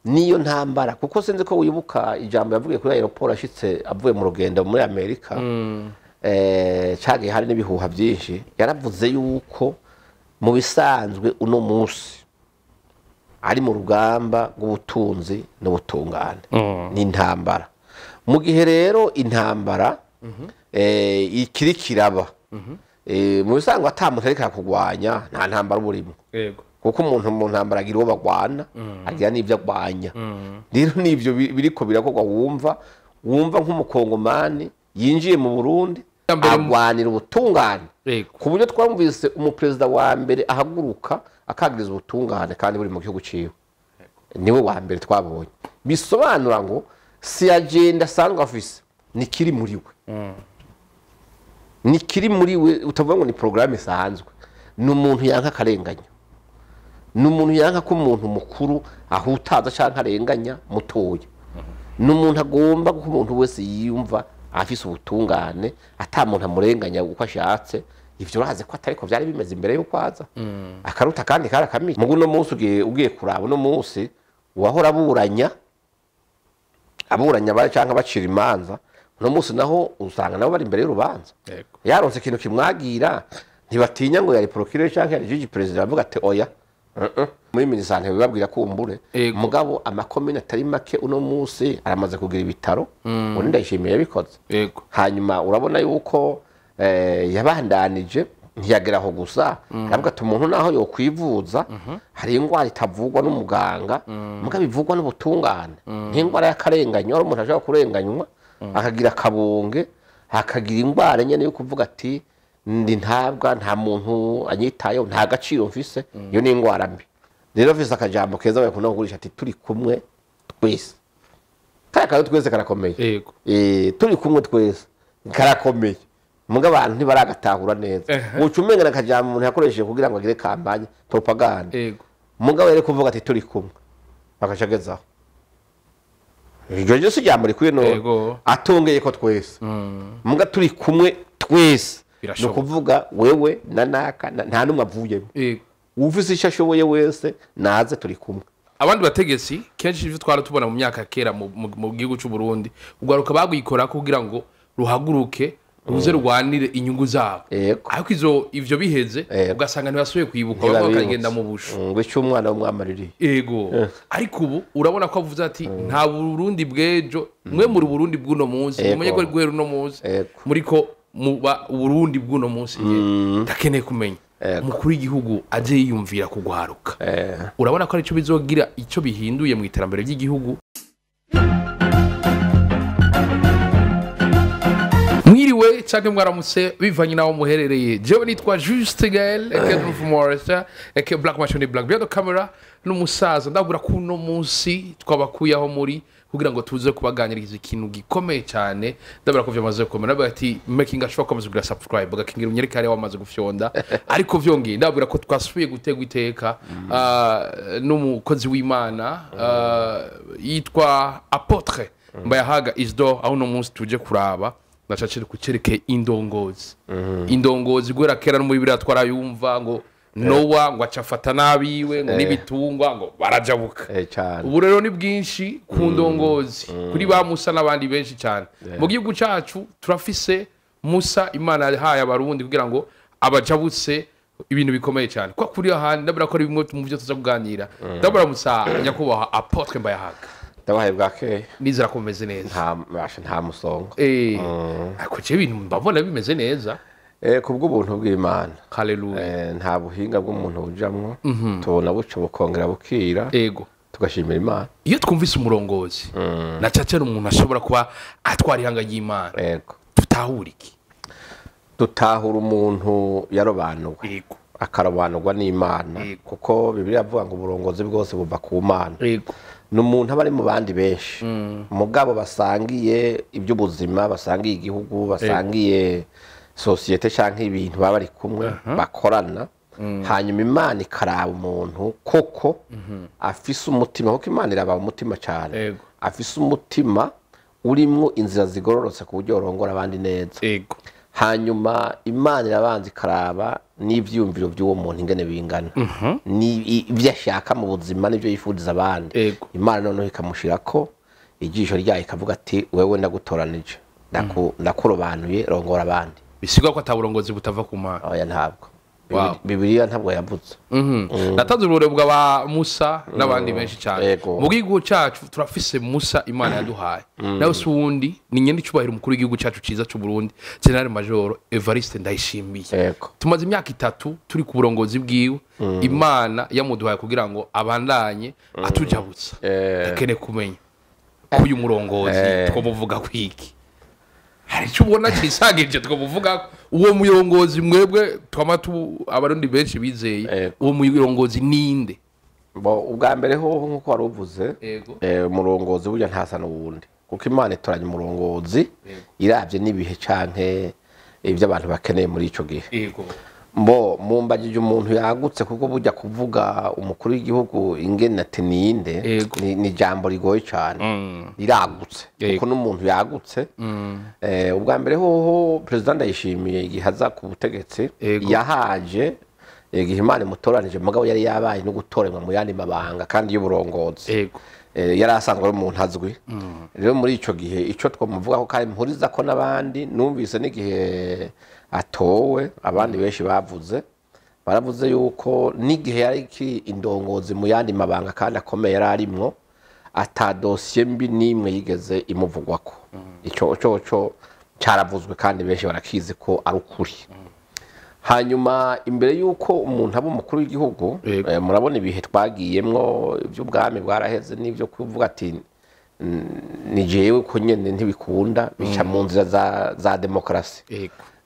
Niyo ntambara, kuko sinzi ko wibuka ijambo yavugiye kuri aéroport ashitse avuye mu rugendo muri Amerika. Cagiye hari n'ibihuha byinshi. Yaravuze yuko mu bisanzwe uno munsi ari mu rugamba rw'ubutunzi n'ubutungane. Ni intambara. Mu gihe rero intambara ikiri kiraba, mu bisanzwe ata muntu ariko arakugwanya, nta ntambara uba urimo. Kuko umuntu mu ntambara agira uwo bagwana, agira n'ibyo agwanya. Rero n'ibyo biriko birakorwa, wumva nk'umukongomani yinjiye mu Burundi agwanira ubutungane, ku buryo twumvise umuperezida wa mbere ahaguruka akagiriza ubutungane kandi buri mu gihugu ciwe, niwe wa mbere twabonye. Bisobanura ngo si agenda asanzwe afise, ni kiri muri we, ni kiri muri we. Utavuga ngo ni porogaramu isanzwe, ni umuntu yanka akarenganya, ni umuntu yanka ko umuntu mukuru ahutaza cyangwa arenganya mutoya, ni umuntu agomba ko umuntu wese yiyumva afise ubutungane, ata muntu amurenganya uko ashatse. Ivyo urazi ko atariko vyari bimeze imbere y'uko aza. Akaruta kandi karakamiye. Mugu no munsi ugiye kuraba uno munsi, uwahora aburanya bari canke bacira imanza, uno munsi naho usanga nabo bari imbere y'urubanza. Yaronse ikintu kimwagira, ntibatinya ngo yari procureur canke yari juge président, avuga ati oya. Muri minisante bibabwira kumbure, mugabo amakomine atari make uno munsi aramaze kugira ibitaro. Undi Ndayishimiye yabikoze. Hanyuma urabona yuko yabandanije, ntiyagera aho gusa, aravuga ati umuntu naho yokwivuza, hari indwara itavugwa n'umuganga, mugabo ivugwa n'ubutungane, nk'indwara y'akarenganyo. Hari umuntu ashobora kurenganywa akagira akabunge, akagira indwara nyene yo kuvuga ati ndi ntabwa, nta muntu anyitayeho, nta gaciro mfise. Iyo ni indwara mbi. Rero mfise akajambo keza bakunda kugurisha ati turi kumwe twese. Kaya kantu twese karakomeye. Turi kumwe twese karakomeye, muga abantu ntibaragatahura neza. Uca umenga nakajambo umuntu yakoresheje kugira ngo agire campagne propaganda. Mugabo yari kuvuga ati turi kumwe, bakacagezaho iryo ryo si ijambo rikwiye no atongeye ko twese, muga turi kumwe twese ni ukuvuga wewe na naka, nta n'umwe avuyemo. Ufise icyo ashoboye wese naze, turi kumwe. Abandi bategetsi kenshi ivyo twara tubona mu myaka kera mu gihugu c'u Burundi, urwaruka bagwikora kugira ngo ruhaguruke ruze rwanire inyungu zabo, ariko ivyo biheze ugasanga ntibasubiye kwibuka, bamwe bakagenda mu bushu. Ngo icyo umwana w'umwamaririye. Ego, ariko ubu urabona ko avuze ati nta Burundi bw'ejo, mwe muri Burundi bw'uno munsi, mumenye ko guhera uno munsi muriko muba Burundi bw'uno munsi nyene. Ndakeneye kumenya, umukuru w'igihugu aje yiyumvira kugwaruka, urabona ko ari cyo bizogira icyo bihinduye mu iterambere ry'igihugu? Mwiriwe canke mwaramutse bivanye naho muherereye. Jewe nitwa Juste Gael aka Morris aka Black Machine Black Behind the camera n'umusaza. Ndabura ko uno munsi twabakuye aho muri kugira ngo tuze kubaganiriza ikintu gikomeye cyane. Ndabura ko vyamaze gukomera. Ndabura ati making sure ko amaze kugira subscribe, ugakingira unyereka hariya wamaze gufyonda. Ariko vyongeye ndabura ko twasubiye gutegwa iteka n'umukozi w'Imana yitwa Apôtre Mbayahaga Isidore, aho uno munsi tuje kuraba ndashakira kucereke indongozi. Indongozi guhera kera no muri biriya twarayumva ngo Nowa ngo acafata n'abiwe ngo n'ibitungwa ngo barajabuka. Cyane. Ubu rero ni bwinshi ku ndongozi, kuri ba Musa n'abandi benshi cyane. Mu gihugu cyacu turafise Musa Imana yahaye abarundi kugira ngo abajabutse ibintu bikomeye cyane kwa kuri ahandi. Ndabura ko ari bimwe mu byo tuza kuganira. Ndabura musa nyakubahwa Apôtre Mbayahaga. Ndabahaye bwakeye. Nizera ko mumeze neza. Nta basha, nta musonga. Ariko je ibintu mbabona bimeze neza. Kubw'ubuntu bw'Imana. Haleluya. Nta buhinga bw'umuntu bujamwo, tubona buco bukongera bukira, tugashimira Imana. Iyo twumvise umurongozi na cacera umuntu ashobora kuba atwara ihanga ry'Imana, tutahura iki? Dutahura umuntu yarobanuwe, akarobanurwa n'Imana, kuko Bibiliya avuga ngo uburongozi bwose buva ku Mana. Ni umuntu aba ari mu bandi benshi, mugabo basangiye iby'ubuzima, basangiye igihugu, basangiye sosiyete canke ibintu, baba bari kumwe bakorana. Hanyuma Imana ikaraba umuntu koko afise umutima, kuko Imana iraba umutima cyane, afise umutima urimwo inzira zigororotse ku buryo yorongora abandi neza. Hanyuma Imana irabanza ikaraba n'ivyiyumviro by'uwo muntu ingene bingana, ni ibyo ashaka mu buzima n'ibyo yifuriza abandi. Imana noneho ikamushirako ijisho ryayo, ikavuga ati: "Wewe ndagutoranije, ndakurobanuye, rongora abandi." Bisigwa ko ataburongozi butava ku Mana. Oya, ntabwo. Bibiliya ntabwo yavuze. Natanze uburore bwa Musa n'abandi benshi cyane. Mu gihugu cyacu turafise Musa Imana yaduhaye, nawe si uwundi, ni nyene icubahiro umukuru w'igihugu cyacu ciza cy'u Burundi, Général Major Evariste Ndayishimiye. Tumaze imyaka 3 turi ku burongozi bwiwe, Imana yamuduhaye kugira ngo abandanye atujabutsa. Ndakeneye kumenya ko uyu murongozi twomuvuga kwiki. Hari icyo ubona cisangije twomuvuga uwo murongozi mwebwe twama tu Abarundi benshi bizeye? Uwo murongozi ninde? Bo, ubwa mbere hoho, nk'uko wari uvuze, umurongozi burya ntasa n'uwundi, kuko Imana itoranya umurongozi iravye n'ibihe canke ibyo abantu bakeneye muri ico gihe. Mbo mumbagije umuntu yagutse, kuko burya kuvuga umukuru w'igihugu ingene ati ninde, ni ijambo rigoye cyane, riragutse, kuko n'umuntu yagutse. Ubwa mbere hoho, Perezida Ndayishimiye igihe aza ku butegetsi, yahaje igihe Imana imutoranije, mugabo yari yabaye no gutoranywa mu yandi mabanga kandi y'uburongozi. Yari asanzwe ari umuntu azwi. Rero muri ico gihe, ico twamuvuga ko kandi mpuriza ko n'abandi numvise n'igihe atowe, abandi benshi bavuze, baravuze yuko n'igihe yari ikiri indongozi mu yandi mabanga kandi akomeye yari arimwo, ata dosiye mbi n'imwe yigeze imuvugwako. Ico cyo cyaravuzwe kandi benshi barakizi ko ari ukuri. Hanyuma imbere y'uko umuntu aba umukuru w'igihugu, murabona ibihe twagiyemwo, iby'ubwami bwaraheze, n'ibyo kuvuga ati ni jewe ko nyene ntibikunda, bica mu nzira za demokarasi.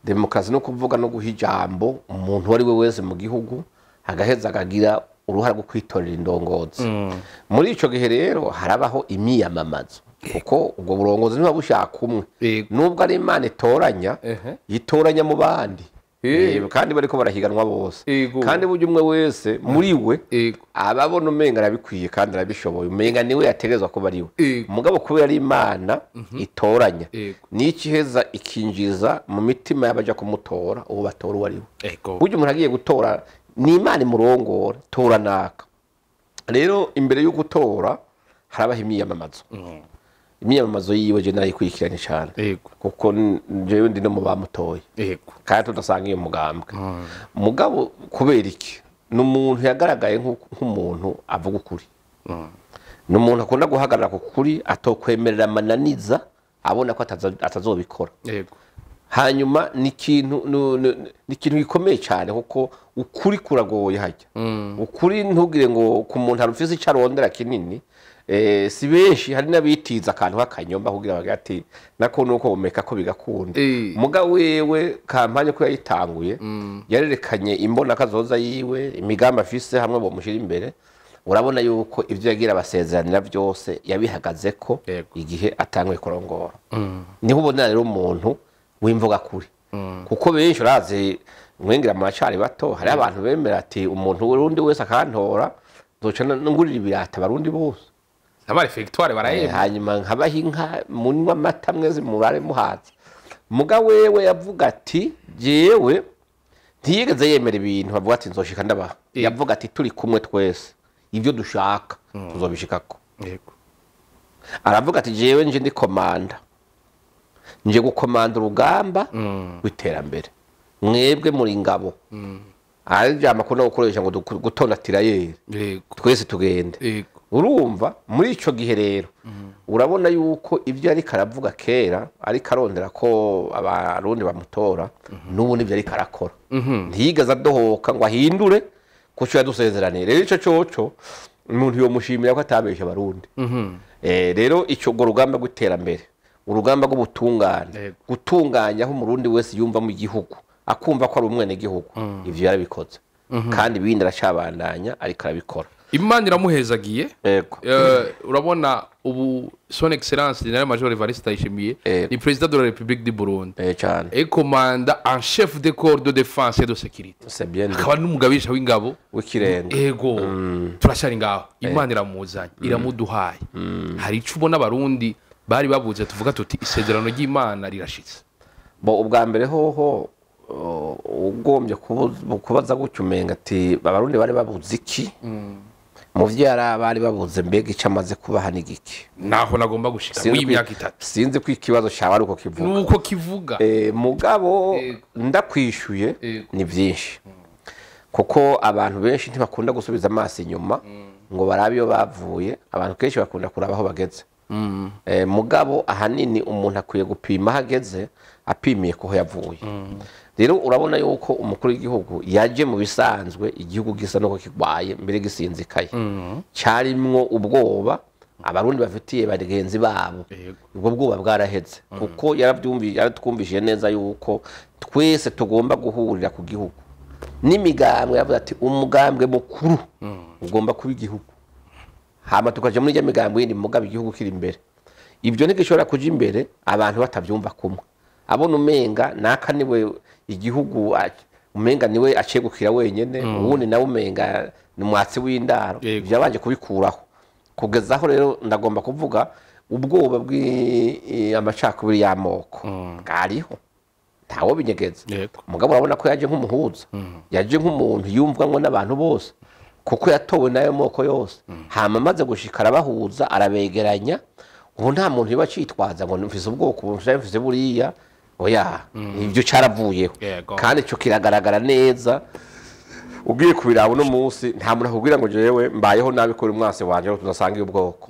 Demokarasi no kuvuga no guha ijambo umuntu uwo ari we wese mu gihugu, agaheza akagira uruhare rwo kwitorera indongozi. Muri ico gihe rero harabaho imyiyamamazo, kuko ubwo burongozi ntibuba bushaka umwe. Nubwo ari Imana itoranya, yitoranya mu bandi. Kandi bariko barahiganwa bose. Kandi burya umwe wese muri we aba abona umenga arabikwiye kandi arabishoboye, umenga niwe yategerezwa kuba ari we. Mugabo kubera ari Imana itoranya, nico iheza ikinjiza mu mitima y'abaja kumutora uwo batora uwo ari we. Burya umuntu agiye gutora, ni Imana imurongora: "Tora naka." Rero imbere yo gutora harabaho imyiyamamazo. Imyiyamamazo yiwe je narayikurikiranye cyane, kuko jewe ndi no mu bamutoye, kandi tudasanga iyo mugambwe. Mugabo kubera iki? Ni umuntu yagaragaye nk'umuntu avuga ukuri, ni umuntu akunda guhagarara ku kuri, atokwemerera amananiza abona ko atazobikora. Hanyuma ni ikintu gikomeye cyane, kuko ukuri kuragoye hajya. Ukuri ntugire ngo ku muntu arufise icyo arondera kinini, si benshi. Hari n'abitiza akantu k'akanyomba kugira bagire ati nako nuko bumeka ko bigakunda. Mugabo wewe campagne ko yayitanguye, yarerekanye imbona kazoza yiwe, imigambi afise hamwe bomushyira imbere. Urabona yuko ibyo yagira abasezeranira byose yabihagaze ko. Igihe atanguye kurongora, niho ubona rero umuntu w'imvuga kuri, kuko benshi urazi mwingira mu bacari bato, hari abantu bemera ati umuntu urundi wese akantora nzoca ngurira ibirata Abarundi bose. Ama réfectoire barahemba. Hanyuma nkabaha inka, munywa amata mwese, murare muhaze. Muga wewe yavuga ati jewe, ntiyigeze yemera ibintu bavuga ati nzoshika ndabaha. Yavuga ati turi kumwe twese, ibyo dushaka tuzobishikako. Aravuga ati jewe nje ndi komanda, nje gukomanda urugamba rw'iterambere, mwebwe muri ingabo. Ari ijambo akunda gukoresha ngo gutonda tirailleurs, twese tugende. Urumva muri ico gihe rero urabona yuko ibyo ariko aravuga kera, ariko arondera ko Abarundi bamutora, n'ubu nibyo ariko arakora. Ntiyigeze adohoka ngo ahindure kuco yadusezeraniye. Rero ico coco umuntu yomushimira ko atabesha Abarundi. Rero ico, urwo rugamba rw'iterambere, urugamba rw'ubutungane, gutunganya aho Umurundi wese yumva mu gihugu, akumva ko ari umwenegihugu, ivyo yarabikoze, kandi ibindi aracabandanya ariko arabikora. Imana iramuhezagiye. Urabona ubu Son Excellence Général Major Evariste Ndayishimiye ni président de la République du Burundi Cyane. et commandant en chef des corps de défense et de sécurité, C'est bien dit. akaba n'umugabisha w'ingabo w'ikirenga. Ego, turashari ngaho. Imana iramuzanye, iramuduhaye. Hari ico ubona Abarundi bari babuze, tuvuga tuti isezerano ry'Imana rirashitse? Bo ubwa mbere hoho ugombye kubaza gutyo umenga ati abarundi bari babuze iki? Mu vyo bari babuze mbega icyo amaze kubaha ni giki? Naho nagomba gushika muri imyaka itatu. Sinzi ko ikibazo cyawe ari uko kivuga. Nuko kivuga. Mugabo ndakwishuye ni byinshi. Kuko abantu benshi ntibakunda gusubiza amaso inyuma ngo barabe iyo bavuye, abantu kenshi bakunda kuraba aho bageze. Mugabo ahanini umuntu akwiye gupima ahageze apimiye kuho yavuye. Rero urabona yuko umukuru w'igihugu yaje mu bisanzwe igihugu gisa nuko kigwaye mbere gisinzikaye. Cyarimwo ubwoba abarundi bafitiye bagenzi babo. Ubwo bwoba bwaraheze kuko yaratwumvishije neza yuko twese tugomba guhurira ku gihugu. N'imigambwe yavuze ati umugambwe mukuru ugomba kuba igihugu. Hama tukaje muri migambwe yindi mugabo igihugu kiri imbere. Ibyo ntigishobora kuja imbere abantu batavyumva kumwe. Abona umenga naka niwe igihugu umenga niwe acegukira wenyene, uwundi nawe umenga ni mwatsi w'indaro. Byabanje kubikuraho. Kugezaho rero ndagomba kuvuga ubwoba bw'amacakubiri y'amoko bwariho. Ntawo binyegeza. Mugabo urabona ko yaje nk'umuhuza. Yaje nk'umuntu yumvwa n'abantu bose. Kuko yatowe nayo moko yose. Hama amaze gushikara abahuza arabegeranya. Ubu nta muntu yoba acitwaza ngo mfise ubwoko mfise buriya. Oya, ibyo caravuyeho. Kandi cyo kiragaragara neza. Ugiye kubiraba uno munsi nta muntu akubwira ngo jewe mbayeho nabi kuri mwase wanje tuzasangiye ubwoko.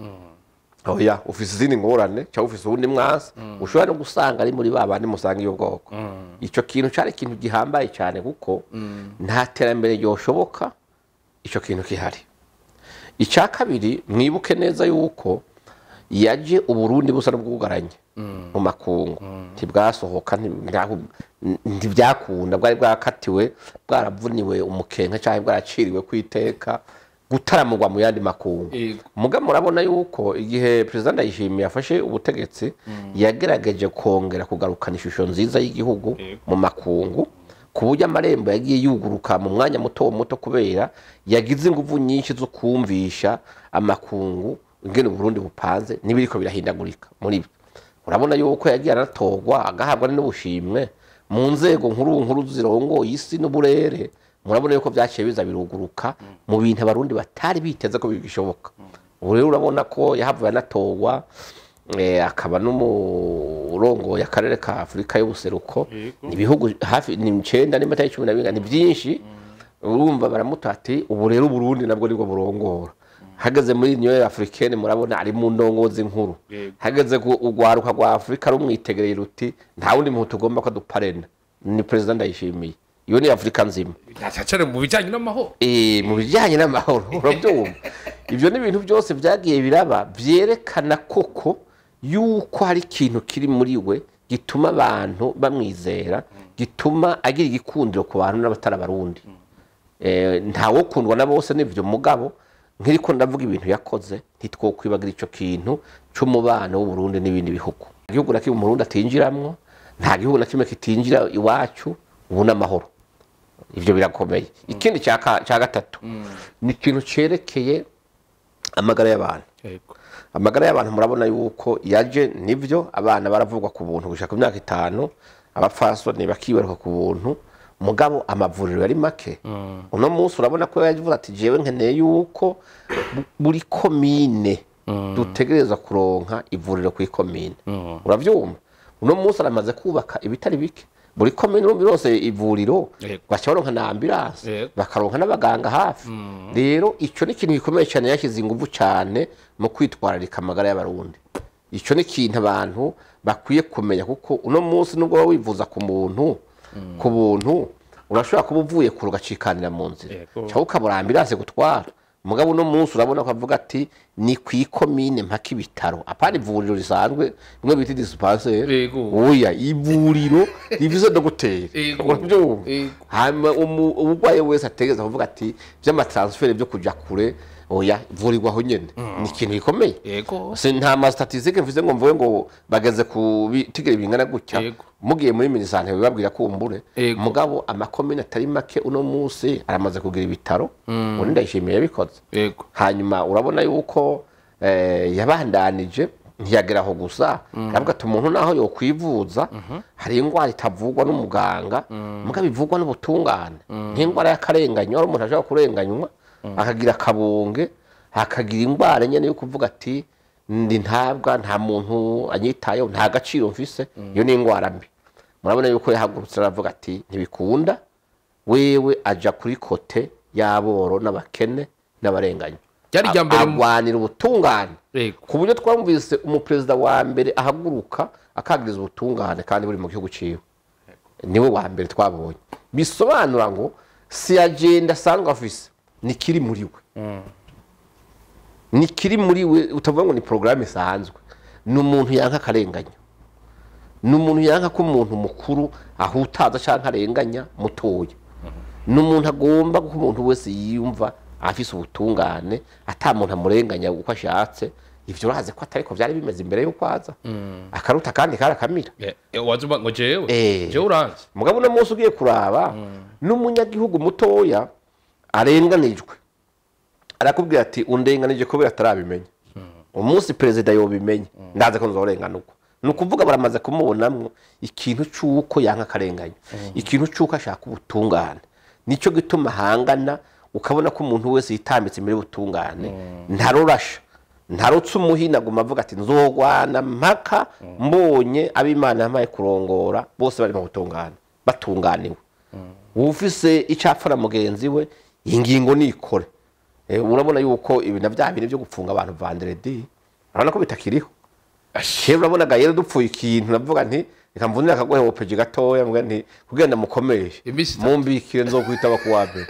Oya, ufise izindi ngorane cyangwa ufise uwundi mwase ushobora no gusanga ari muri babandi musangiye ubwoko. Ico kintu cari ikintu gihambaye cyane kuko nta terambere ryoshoboka ico kintu kihari. Icya kabiri mwibuke neza yuko yaje Uburundi busa n'ubwugaranye mu makungu. Ntibwasohoka, ntibyakunda, bwari bwakatiwe, bwaravuniwe umukenke cyangwa bwaraciriwe kwiteka gutaramurwa mu yandi makungu. Mugabo murabona yuko igihe President Ndayishimiye yafashe ubutegetsi yagerageje kongera kugarukana ishusho nziza y'igihugu mu makungu, ku buryo amarembo yagiye yuguruka mu mwanya muto muto kubera yagize ingufu nyinshi zo kumvisha amakungu ingene Burundi bupanze nibiriko birahindagurika muri byo. Urabona yuko yagiye aratorwa agahabwa n'ubushimwe mu nzego nkuru nkuru zirongo isi n'uburere. Murabona yuko byaciye biza biruguruka mu bintu abarundi batari biteze ko bigishoboka. Ubu rero urabona ko yahavuye anatorwa akaba n'umurongo ya karere ka Afrika y'ubuseruko. Ibihugu hafi ni 9 n'imata 12 ni byinshi. Urumva baramuta ati ubu rero Burundi nabwo nibwo burongora. Hageze muri Union Africaine murabona ari mu ndongozi nkuru. Hageze ku ugwaruka rwa Afrika rumwitegereye ruti nta wundi muntu tugomba ko duparena ni President Ndayishimiye. Iyo ni Afrika nzima. Cyane mu bijyanye n'amahoro. Mu bijyanye n'amahoro urabyumva. Ibyo ni ibintu byose byagiye biraba byerekana koko yuko hari ikintu kiri muri we gituma abantu bamwizera, gituma agira igikundiro ku bantu n'abatari abarundi. Ntawo kundwa na bose n'ivyo mugabo nkiriko ndavuga ibintu yakoze ntitwokwibagira ico kintu c'umubano w'u Burundi n'ibindi bihugu. Igihugu na kimwe Umurundi atinjiramwo, nta gihugu na kimwe kitinjira iwacu, ubu n'amahoro. Ivyo birakomeye. Ikindi cya gatatu ni ikintu cerekeye amagara y'abantu. Amagara y'abantu murabona yuko yaje nivyo abana baravugwa ku buntu gushaka imyaka 5, abapfasoni bakibaruka ku buntu, mugabo amavuriro yari make. Uno munsi urabona ko yavuze ati jewe nkeneye yuko buri komine dutegereza kuronka ivuriro ku komine. Uravyumva? Uno munsi aramaze kubaka ibitari bike. Buri komine urumva ivuriro bacaronka na ambulance bakaronka n'abaganga hafi. Rero ico ni ikintu gikomeye cyane yashyize ingufu cyane mu kwitwararika amagara y'abarundi. Ico ni ikintu abantu bakwiye kumenya kuko uno munsi nubwo wivuza ku muntu ku buntu urashobora kuba uvuye ku rugacikanira mu nzira cyangwa ukabura ambulance gutwara. Mugabo uno munsi urabona ko avuga ati ni ku ikomine mpaka ibitaro apana ivuriro risanzwe bimwe bita dispensaire. Oya, ivuriro rivuze dogiteri. Hama umurwayi wese ategeza kuvuga ati by'amatransfert byo kuja kure oya ivurirwa aho nyene. Ni ikintu gikomeye. Nta ma statistique mvuze ngo mvuge ngo bageze ku bitigere bingana gutya. Mugiye muri minisante bibabwira ko umbure. Mugabo amakomine atari make uno munsi aramaze kugira ibitaro. Undi Ndayishimiye yabikoze. Hanyuma urabona yuko yabandanije Ntiyageraho gusa, aravuga ati umuntu naho yokwivuza hari indwara itavugwa n'umuganga, mugabo ivugwa n'ubutungane, nk'indwara y'akarenganyo, hari umuntu ashobora kurenganywa akagira akabunge, akagira indwara nyene yo kuvuga ati ndi ntabwa, nta muntu anyitayeho, nta gaciro mfise, iyo ni indwara mbi. Murabona yuko yahagurutse aravuga ati ntibikunda, wewe aja kuri côté y'aboro n'abakene n'abarenganywa, Ryari irya mbere agwanira ubutungane, Yego. ku buryo twumvise umuperezida wa mbere ahaguruka akagiriza ubutungane kandi buri mu gihugu ciwe, niwe wa mbere twabonye. Bisobanura ngo si agenda asanzwe afise, ni kiri muri we, ni kiri muri we. Utavuga ngo ni porogaramu isanzwe, ni umuntu yanka akarenganya, ni umuntu yanka ko umuntu mukuru ahutaza cyangwa arenganya mutoya, ni umuntu agomba ko umuntu wese yiyumva afise ubutungane, ata muntu amurenganya uko ashatse. Ivyo urazi ko atariko vyari bimeze imbere y'uko aza, akaruta kandi karakamira. Wazuba ngo jewe jewe uranzi. Mugabo uno munsi ugiye kuraba, n'umunyagihugu mutoya arenganijwe arakubwira ati undenganije kubera atarabimenya, umunsi perezida yobimenye ndaze ko nzorenganurwa. Ni ukuvuga baramaze kumubonamwo ikintu c'uko yanka akarenganya, ikintu c'uko ashaka ubutungane. Nicyo gituma ahangana, ukabona ko umuntu wese yitambitse imbere y'ubutungane ntarorasha, ntarutse umuhina, aguma avuga ati nzogwana mpaka mbonye ab'Imana yampaye kurongora bose bari mu butungane, batunganiwe. Ufise icapfa na mugenzi we, ingingo nikore. Urabona yuko ibi na bya bintu byo gupfunga abantu vendredi, urabona ko bitakiriho. Kera urabona gahera dupfuye ikintu, navuga nti reka mvunire akagohe opeje gatoya, mvuga nti kugenda mukomeshe Iminsi itatu. Mumbikire nzokwitaba kuwa mbere.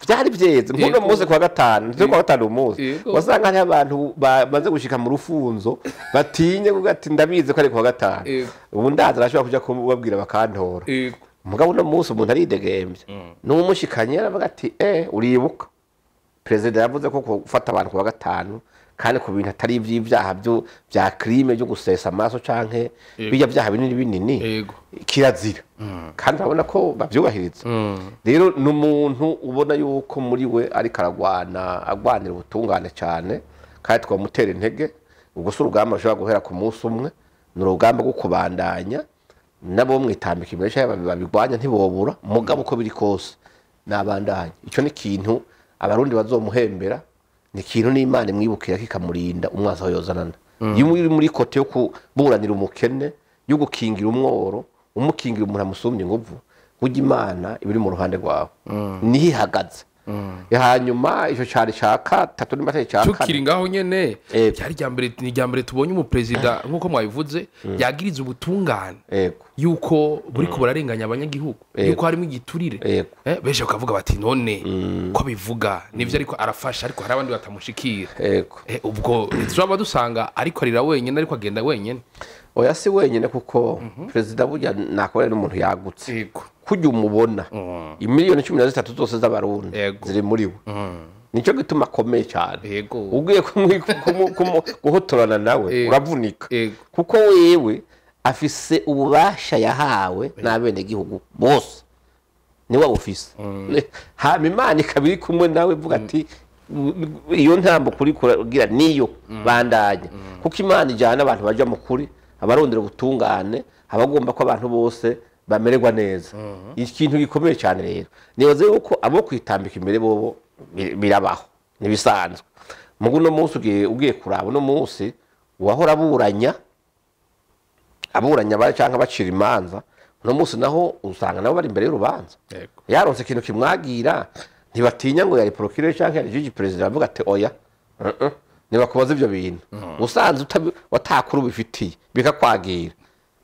Byari byeze nk'uno munsi kuwa gatanu, ndetse kuwa gatanu umunsi wasanga hariho abantu bamaze gushika mu rufunzo batinye kuvuga ati ndabizi ko ari kuwa gatanu, ubu ndaza arashobora kuja kubabwira bakantora. Mugabo uno munsi umuntu aridegembya, n'uwumushikanye aravuga ati uribuka perezida yavuze ko gufata abantu kuwa gatanu kandi ku bintu atari iby'ibyaha byo bya crime byo gusesa amaraso canke bijya byaha binini binini, kirazira, kandi urabona ko babyubahiriza. Rero ni umuntu ubona yuko muri we ariko aragwana, agwanira ubutungane cyane, kandi twamutera intege. Ubwo si urugamba rushobora guhera ku munsi umwe, ni urugamba rwo kubandanya, nabo mwitambika imbere cyangwa babigwanya ntibobura. Mugabo uko biri kose nabandanya, icyo ni ikintu Abarundi bazomuhembera, ni ikintu n'Imana imwibukira kikamurinda umwanzi aho yozanana. Iyo uri muri côté yo kuburanira umukene, yo gukingira umworo, umukingira umuntu amusumbya inguvu, burya Imana iba iri mu ruhande rwawe, niho ihagaze. Hanyuma icyo cyari cya katatu n'imbateye cya Tukiri kane. ngaho nyene, Yego. byari irya mbere, ni irya mbere tubonye umuperezida nk'uko mwabivuze yagiriza ubutungane yuko buriko burarenganya abanyagihugu, yuko harimo igiturire. Benshi bakavuga bati none ko bivuga nivyo, ariko arafasha, ariko hari abandi batamushikira. Ubwo turaba dusanga ariko arira wenyene, ariko agenda wenyene. Oya, si wenyine, kuko perezida burya nakora n'umuntu yagutse. Kujya umubona, imiliyoni 13 zose z'Abarundi ziri muri we, nicyo gituma akomeye cyane. Ugiye guhotorana nawe uravunika, kuko wewe afise ububasha yahawe n'abenegihugu bose, niwe abufise. Hama Imana ikaba iri kumwe nawe, ivuga ati iyo ntambo kuri kugira niyo bandanya, kuko Imana ijyana abantu bajya mu kuri, abarondera ubutungane, abagomba ko abantu bose bamererwa neza. Ikintu gikomeye cyane rero, nibaze yuko abo kwitambika imbere bobo birabaho, ntibisanzwe. Mugu uno munsi ugiye kuraba, uno munsi uwahora aburanya cyangwa bacira imanza, uno munsi naho usanga nabo bari imbere y'urubanza. Yaronse ikintu kimwagira, ntibatinya ngo yari procureur cyangwa yari juge perezida, aravuga ati oya, ntibakubaza ibyo bintu usanze watakuru ubifitiye, bikakwagira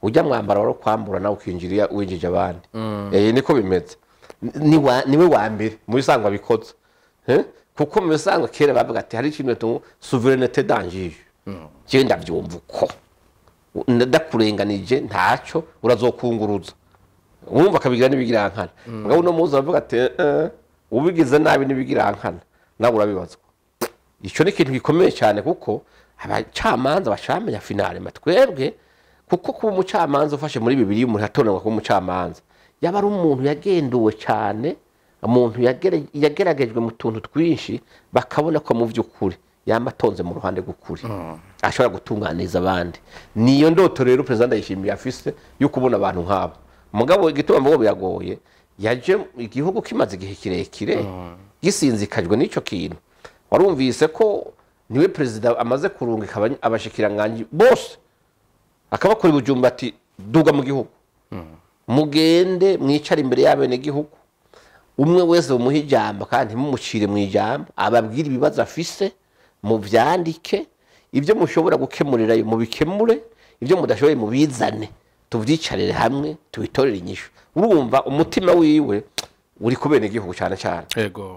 ujya mwambara wari kwambura nawe ukinjira winjije abandi. Niko bimeze. Niwe wa mbere mu bisanzwe abikoze. Kuko mu bisanzwe kera bavuga ati hari ikintu tu souveraineté d'un juge, je ndavyumva uko ndakurenganije ntacyo urazokunguruza, wumva akabigira n'ibigirankana. Mugabo uno munsi aravuga ati ubigize nabi n'ibigirankana nawe urabibazwa. Icyo ni ikintu gikomeye cyane, kuko abacamanza bacamenya finale twebwe, kuko kuba umucamanza ufashe muri bibiri, umuntu atoranywa kuba umucamanza yaba ari umuntu yagenduwe cyane, umuntu yageragejwe mu tuntu twinshi, bakabona ko mu by'ukuri yamatonze mu ruhande rw'ukuri, ashobora gutunganiza abandi. Niyo ndoto rero President Ndayishimiye afise yo kubona abantu nk'abo. Mugabo igituma mvugo biragoye, yaje igihugu kimaze igihe kirekire gisinzikajwe n'ico kintu. Warumvise ko niwe president amaze kurungika abashikiranganji bose akabakora ibujumba ati duga mu gihugu, mugende mwicara imbere y'abene gihugu, umwe wese umuhe ijambo kandi ntimumucire mu ijambo, ababwire ibibazo afise muvyandike, ibyo mushobora gukemurira mubikemure, ibyo mudashoboye mubizane, tuvyicarire hamwe tubitorere inyishu. Urumva umutima wiwe uri kubene igihugu cyane cyane.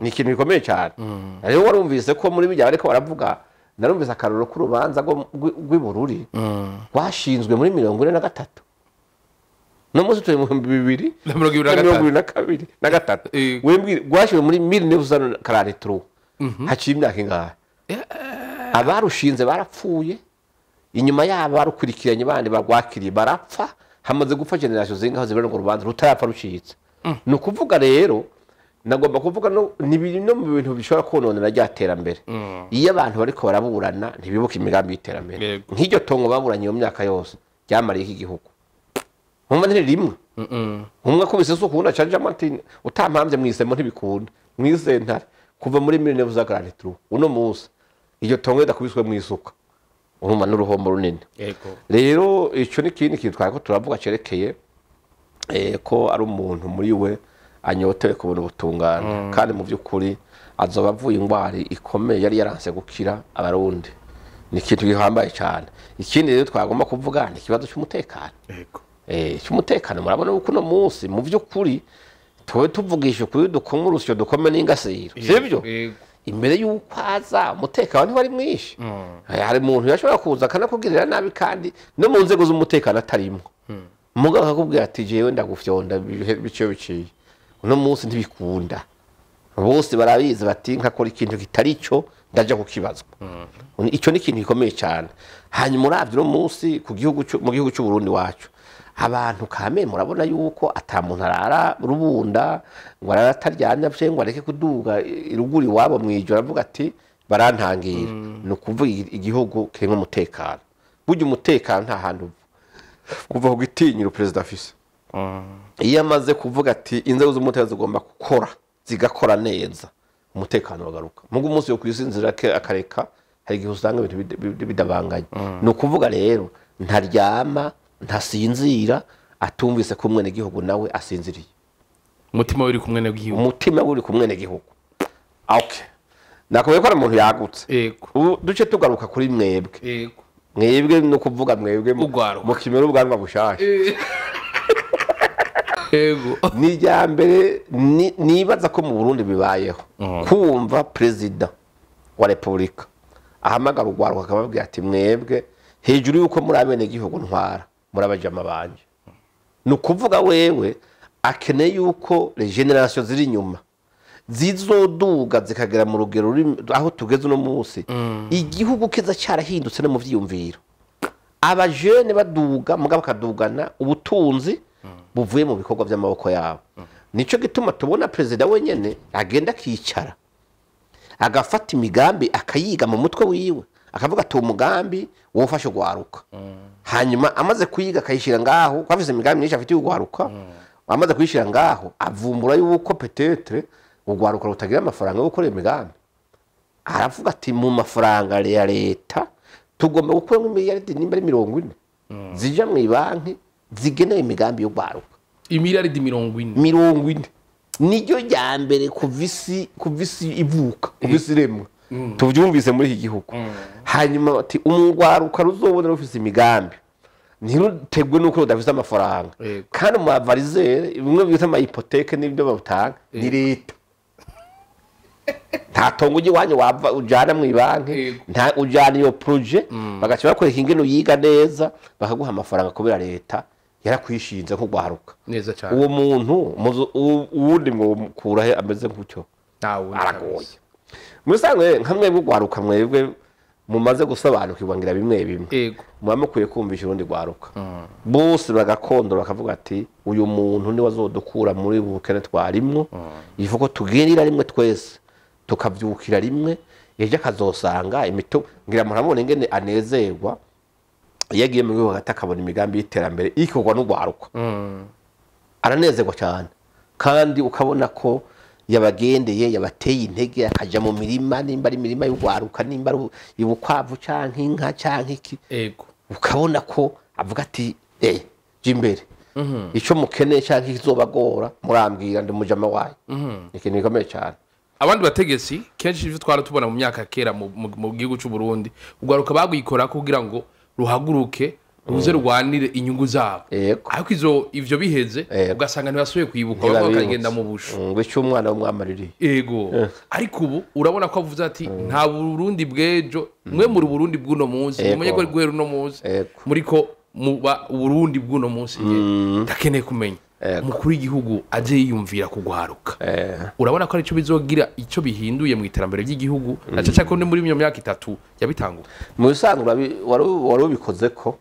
Ni ikintu gikomeye cyane. Rero warumvise ko muri bijya ariko baravuga, narumvise akaroro k'urubanza rw'ibururi rwashinzwe muri 43, no munsi turi mu 2022 na gatatu, wembwira rwashinzwe muri 1943, haciye imyaka ingahe? Abarushinze barapfuye, inyuma yabo barukurikiranye bandi bagwakiriye barapfa, hamaze gupfa generation zingaho zibera ngo rubanza rutarapfa rucitse. Ni ukuvuga rero nagomba kuvuga no ni no mu bintu bishobora kononera rya terambere. Iyo abantu bariko baraburana ntibibuka imigambi y'iterambere. Nk'iryo tongo baburanye iyo myaka yose ryamariye iki gihugu. Nkumva ntiri rimwe. Umwe akubise isuku undi acanjamo ati utampamvye mwisemo ntibikunda. Mwisentare kuva muri 1943 uno munsi iryo tongo ridakubiswe mwisuka. Urumva n'uruhombo runini. Rero ico ni kindi kintu twari ko turavuga cerekeye ko ari umuntu muri we anyotewe kubona ubutungane, kandi mu by'ukuri azoba avuye ingwari ikomeye yari yaranse gukira abarundi. Ni ikintu gihambaye cyane. Ikindi rero twagomba kuvuga ni ikibazo cy'umutekano. Cy'umutekano murabona uko uno munsi mu by'ukuri tuwe tuvugisha kuri dukomwe urusyo dukome n'ingasiro, sibyo? Imbere y'uko aza umutekano ntiwari mwinshi. Hari umuntu yashobora kuza akanakugirira nabi kandi no mu nzego z'umutekano atarimwo. Mugabo akakubwira ati jewe ndagufyonda biciye biciye. Uno munsi ntibikunda. Bose barabizi bati nkakora ikintu kitari cyo ndaja kukibazwa. Ico ni ikintu gikomeye cyane. Hanyuma uravye uno munsi ku gihugu mu gihugu cy'u Burundi wacu, abantu kame murabona yuko atamuntu arara rubunda ngo arataryamye bye ngo areke kuduga iruguri wabo mwijoro avuga ati barantangira. Ni ukuvuga igihugu kirimo umutekano. Burya umutekano nta hantu kuva ku gitinyiro president afise. Iyo amaze kuvuga ati inzego z'umutekano zigomba gukora zigakora neza, umutekano wagaruka. Mugu umunsi yo kwisinzira akareka, hari igihe usanga ibintu bidabanganye. Ni ukuvuga rero ntaryama ntasinzira atumvise ko umwene gihugu nawe asinziriye. Umutima uri kumwe n'igihugu. Umutima uri kumwe n'igihugu. Okay. Nakuye ko ari umuntu yagutse. Ubu duce tugaruka kuri mwebwe. Yego. Mwebwe no kuvuga mwebwe mu kimero ubwanwa bushasha. Yego. Ni rya mbere nibaza ko mu Burundi bibayeho kumva president wa Republika ahamagara urwaruka akababwira ati mwebwe hejuru yuko muri abene gihugu ntwara murabajama banje. Ni ukuvuga wewe akeneye yuko les generations ziri inyuma zizoduga zikagera mu rugero aho tugeze uno munsi, igihugu kiza cyarahindutse no mu vyiyumviro. Abajene baduga mugabo bakadugana ubutunzi buvuye mu bikorwa by'amaboko yabo. Nico gituma tubona president wenyene agenda akicara agafata imigambi akayiga mu mutwe wiwe, akavuga ati umugambi wofasha gwaruka. Hanyuma amaze kuyiga akayishira ngaho, kwafise imigambi myinshi afite ugwaruka, amaze kuyishira ngaho avumbura yuko peut-être ugwaruka rutagira amafaranga yo gukora imigambi. Aravuga ati mu mafaranga ya leta tugomba gukora miliyaridi nimba ari 40 zija mu banki zigenewe imigambi yo gwaruka. Imiliyaridi 40. 40 niryo rya mbere kuvisi ivuka kuvisi remwa tuvyumvise muri iki gihugu. Hanyuma ati umugwaruka ruzobona rufise imigambi ntirutegwe nuko rudafise amafaranga, kandi mu avarizere bimwe bita ama hypothèque n'ibyo batanga ni leta. Nta tongo ujye wanyu wava ujana mu banki, nta ujana iyo projet bagaca bakwereka ingene uyiga neza bakaguha amafaranga kubera leta yarakwishinze nko gwaruka. Neza cyane. Uwo muntu uwundi ngo kurahe ameze nk'ucyo nawe aragoye. Musanzwe nka mwebwe gwaruka mwebwe mumaze gusobanukirwa ngira bimwe bimwe muba mukwiye kumvisha urundi gwaruka bose bagakondora bakavuga ati uyu muntu ni wazodukura muri bukene twarimwo, ivuko tugerira rimwe twese tukavyukira rimwe, Ejo akazosanga imito ngira murabona ingene anezerwa iyo agiye mu gihugu hagati akabona imigambi y'iterambere ikorwa n'urwaruka. Aranezerwa cyane, kandi ukabona ko yabagendeye, yabateye intege, akaja mu mirima, nimba ari imirima y'urwaruka, nimba ari ubukwavu canke inka canke iki. Ukabona ko avuga ati jya imbere, icyo mukeneye canke ikizobagora murambwira, ndi mujama wayo. Ni ikintu gikomeye cyane. Abandi bategetsi kenshi ivyo twara tubona mu myaka kera mu gihugu c'u Burundi, urwaruka bagwikora kugira ngo ruhaguruke ruze rwanire inyungu zabo. Ariko ivyo biheze ugasanga ntibasubiye kwibuka, bamwe bakagenda mu bushu. Ngo icyo umwana w'umwamaririye. Ariko ubu urabona ko avuze ati nta Burundi bw'ejo, mwe muri Burundi bw'uno munsi, mumenye ko guhera uno munsi muriko muba Burundi bw'uno munsi. Ndakeneye kumenya umukuru w'igihugu aje yiyumvira kugwaruka. Urabona ko ari cyo bizogira icyo bihinduye mu iterambere ry'igihugu, na cyane ko muri iyo myaka 3 yabitanguye. Mu bisanzwe wari ubikoze ko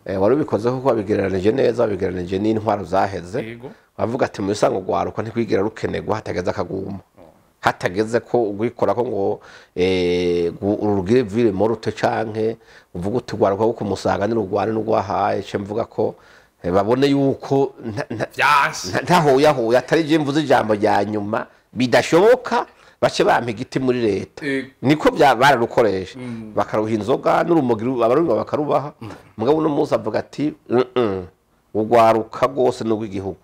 wari ubikoze ko wabigereranije neza, wabigereranije n'intwaro zaheze. Bavuga ati mu bisanzwe gwaruka ntikwigira rukenerwa hatageze akaguma, hatageze ko ugwikora ko ngo urugire vire morute canke uvuga uti gwaruka ko kumusanga ni rugwane n'ugwahaye. Ce mvuga ko babone yuko ntahoyahoya atari je mvuze ijambo rya nyuma bidashoboka, bace bampa igiti muri leta. Niko bararukoresha bakaruha inzoga n'urumogi, abarundi bakarubaha. Mugabo uno munsi avuga ati ugwaruka rwose n'ugw'igihugu,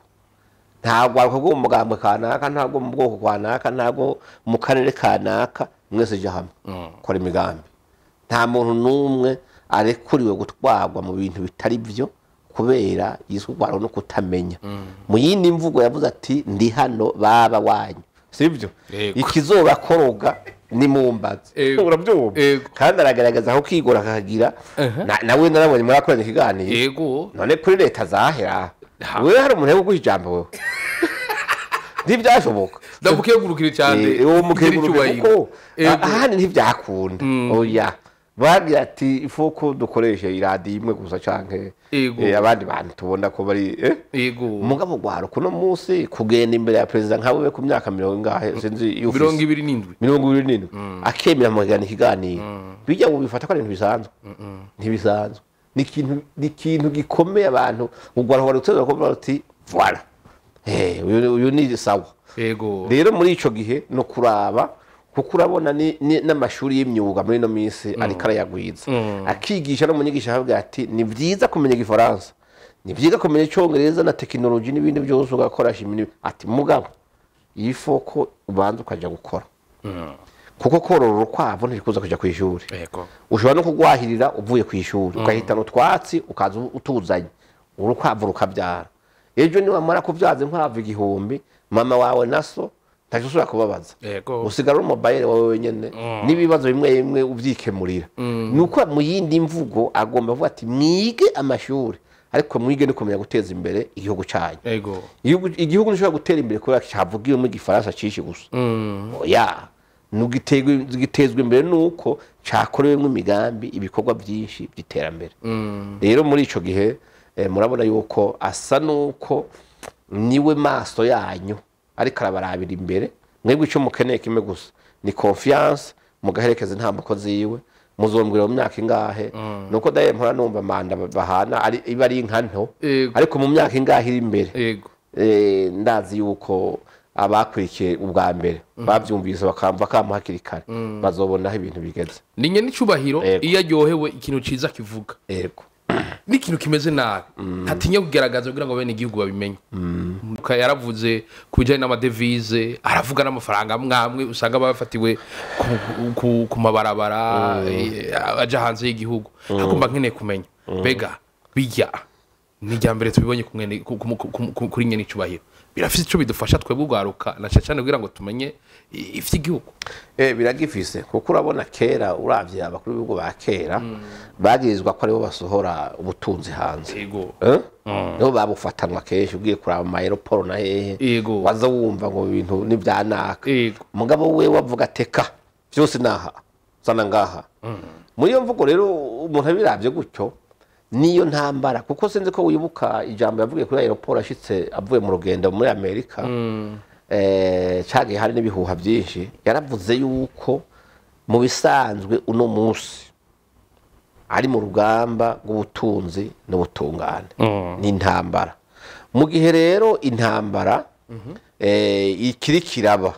nta gwaruka rwo mu mugambwe kanaka, ntabwo mu bwoko kanaka, ntabwo mu karere kanaka, mwese je hamwe kora imigambi. Nta muntu n'umwe arekuriwe gutwarwa mu bintu bitari byo kubera yiswe ugwaruka no kutamenya. Mu yindi mvugo yavuze ati ndi hano baba wanyu, sibyo? Ikizobakoroga ni mumbaze. Urabyumva? Kandi aragaragaza aho kwigora akagira nawe narabonye murakoranye ikiganiro. None kuri leta zahera wewe hari umuntu yo ijambo wewe ntibyashoboka. Ndamukengurukire cyane. Uwo mukengurukire kuko ahandi ntibyakunda. Oya, bagira ati ifoko dukoreshe iradi imwe gusa canke abandi bantu tubona ko bari mugabo gwaruka uno munsi kugenda imbere ya president nkawe ku myaka 27 sinzi 27 akemera mugana ikiganiro, bijya mu bifata ko ari ibintu bisanzwe. Ntibisanzwe, ni ikintu gikomeye. Abantu ugwaruka ruteza ko bati voilà, uyu ni sawa. Rero muri ico gihe no kuraba, kuko urabona n'amashuri y'imyuga muri no minsi ariko arayagwiza, akigisha no munyigisha avuga ati ni byiza kumenya igifaransa, ni byiza kumenya icyongereza na tekinoloji n'ibindi byose ugakoresha iminwe, ati mugabo ifoko ubanza ukaja gukora, kuko korora urukwavu ntikuza kuja ku ishuri. Ushobora no kugwahirira uvuye ku ishuri ukahitana utwatsi ukaza utuzanye urukwavu rukabyara. Ejo niwamara kubyaza inkwavu 1000 mama wawe naso ntacyo usubira kubabaza, usigara uri mobile wawe wenyene n'ibibazo bimwe bimwe uvyikemurira. Nuko mu yindi mvugo agomba kuvuga ati mwige amashuri ariko mwige no kumenya guteza imbere igihugu cyanyu. Igihugu nishobora gutera imbere kubera cyavugiwe mu gifaransa cishi gusa. Oya, nugitezwe imbere nuko cyakorewemo imigambi, ibikorwa byinshi by'iterambere. Rero muri ico gihe murabona yuko asa nuko niwe maso yanyu ariko arabarabira imbere. Mwebwe icyo mukeneye kimwe gusa ni confiance, mugaherekeza intambuko ziwe. Muzombwira mu myaka ingahe nuko daye mpora numva manda bahana ari iba ari inka nto, ariko mu myaka ingahe iri imbere ndazi yuko abakurikiye ubwa mbere bavyumvise bakamva kamuhakiri kare, bazobona aho ibintu bigeze. Ni nyene icubahiro iyo aryohewe ikintu ciza kivuga. N'ikintu kimeze nabi ntatinya kugaragaza kugira ngo bene igihugu babimenye. Yaravuze ku bijyanye n'amadevize, aravuga n'amafaranga amwe usanga bafatiwe ku mabarabara aja hanze y'igihugu. Akumva nkeneye kumenya mbega bijya ni irya mbere tubibonye kuri nyene icubahiro, birafise ico bidufasha twebwe ugwaruka na cyane kugira ngo tumenye ivy'igihugu. Biragifise, kuko urabona kera uravye abakuru b'ibihugu ba kera bagirizwa ko aribo basohora ubutunzi hanze. Nibo babufatanwa kenshi, ugiye kuraba ama aeroport na hehe waza wumva ngo ibintu nivyanaka. Mugabo we wavuga ateka byose naha zana ngaha. Muri iyo mvugo rero umuntu abiravye gutyo niyo ntambara, kuko sinzi ko wibuka ijambo yavugiye kuri aeroport ashitse avuye mu rugendo muri Amerika. Cagiye hari n'ibihuha byinshi. Yaravuze yuko Mu bisanzwe uno munsi ari mu rugamba rw'ubutunzi n'ubutungane, ni intambara. Mu gihe rero intambara ikiri kiraba,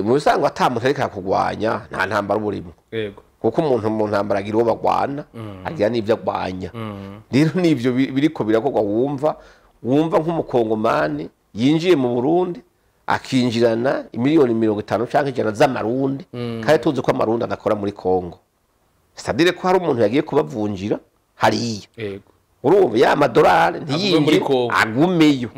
mu bisanzwe ata muntu ariko arakugwanya, nta ntambara uba urimo. Yego. Kuko umuntu mu ntambara agira uwo bagwana, agira n'ibyo agwanya. Rero n'ibyo biriko birakorwa, wumva nk'umukongomani yinjiye mu Burundi akinjirana imiliyoni 50 canke 100 z'amarundi, kandi tuzi ko amarundi adakora muri Kongo. C'est-à-dire ko hari umuntu yagiye kubavunjira hariya. Yego. Urumva ya madolari Agume muri ntiyinjire, Kongo. agumeyo.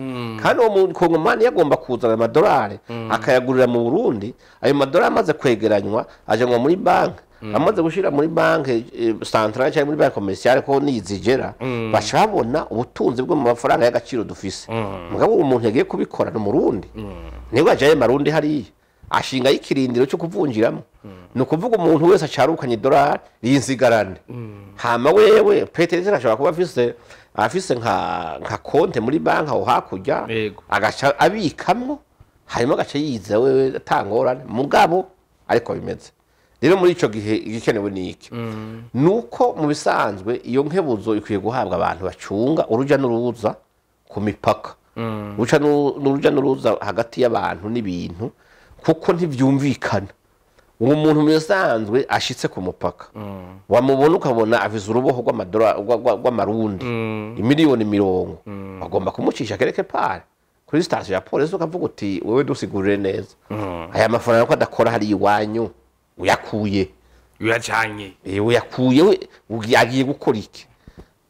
Kandi uwo mukongomani yagomba kuzana amadolari akayagurira mu Burundi. Ayo madolari amaze kwegeranywa ajanwa muri banki, amaze gushira muri banki centrale cyangwa muri banki commerciale, ko nizigera baca babona ubutunzi bwo mu mafaranga y'agaciro dufise. Mugabo uwo muntu yagiye kubikora ni Umurundi, niwe ajaye marundi hariya ashinga y'ikirindiro cyo kuvunjiramo. Ni ukuvuga umuntu wese acarukanye idolari rinzigarane, hama wewe Petersen ashobora kuba afise nka konte muri banki aho hakurya, Yego. agaca abikamwo, hanyuma agaca yiza wewe atangorane. Mugabo ariko bimeze rero muri ico gihe, igikenewe ni iki? Nuko mu bisanzwe iyo nkebuzo ikwiye guhabwa abantu bacunga uruja n'uruza ku mipaka, uruja n'uruza hagati y'abantu n'ibintu, kuko ntivyumvikana. Uwo muntu mu bisanzwe ashitse ku mupaka, wamubona ukabona afise uruboho rw'amarundi imiliyoni 40, bagomba kumucisha quelque part kuri station ya polisi, ukavuga uti: "Wewe dusigurire neza aya mafaranga ko adakora hari iwanyu, uyakuye?" Uyajanye. Uyakuye we agiye gukora iki?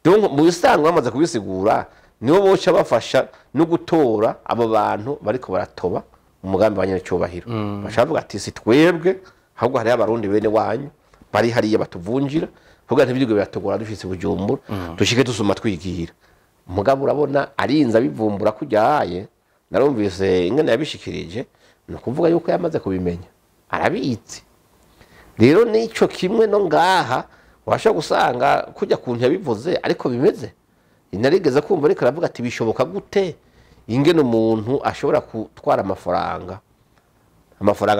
Donc mu bisanzwe bamaze kubisigura, nibo boca bafasha no gutora abo bantu bariko baratoba umugambi wa nyerecyubahiro. Baca bavuga ati: "Si twebwe, ahubwo hariho abarundi bene wanyu bari hariya batuvunjira, kugira ntibirwe biratugora dushitse Bujumbura, dushike dusuma twigira." Mugabo urabona arinze abivumbura kujyaye, narumvise ingene yabishikirije, ni ukuvuga yuko yamaze kubimenya, arabizi. Rero nico kimwe no ngaha washobora gusanga kujya kuntu yabivuze ariko bimeze. Narigeze kumva ariko aravuga ati: "Bishoboka gute ingene umuntu ashobora gutwara amafaranga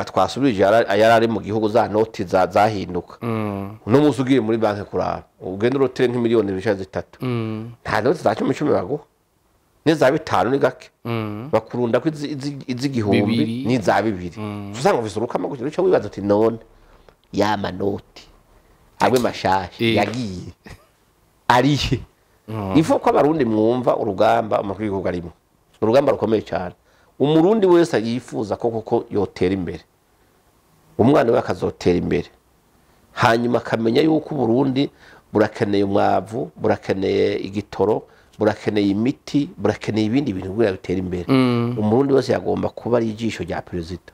twasubije yari ari mu gihugu, za noti zahinduka?" Uno munsi ugiye muri banki kuraba, ugenda urotire nk'imiliyoni 2 3, nta noti za 10 10 baguha, n'iza 5 ni gake, bakurunda ko iz'igihumbi 2. n'iza 2. Usanga ufise urukama gutyo, uca wibaza uti: "None ya manoti amwe mashasha yagiye arihe?" Ifo ko abarundi mwumva urugamba umukuru w'igihugu arimo, urugamba rukomeye cyane. Umurundi wese yifuza ko koko yotera imbere, umwana we akazotera imbere, hanyuma akamenya yuko Uburundi burakeneye umwavu, burakeneye igitoro, burakeneye imiti, burakeneye ibindi bintu kugira bitere imbere. Umurundi wese yagomba kuba ari ijisho rya perezida,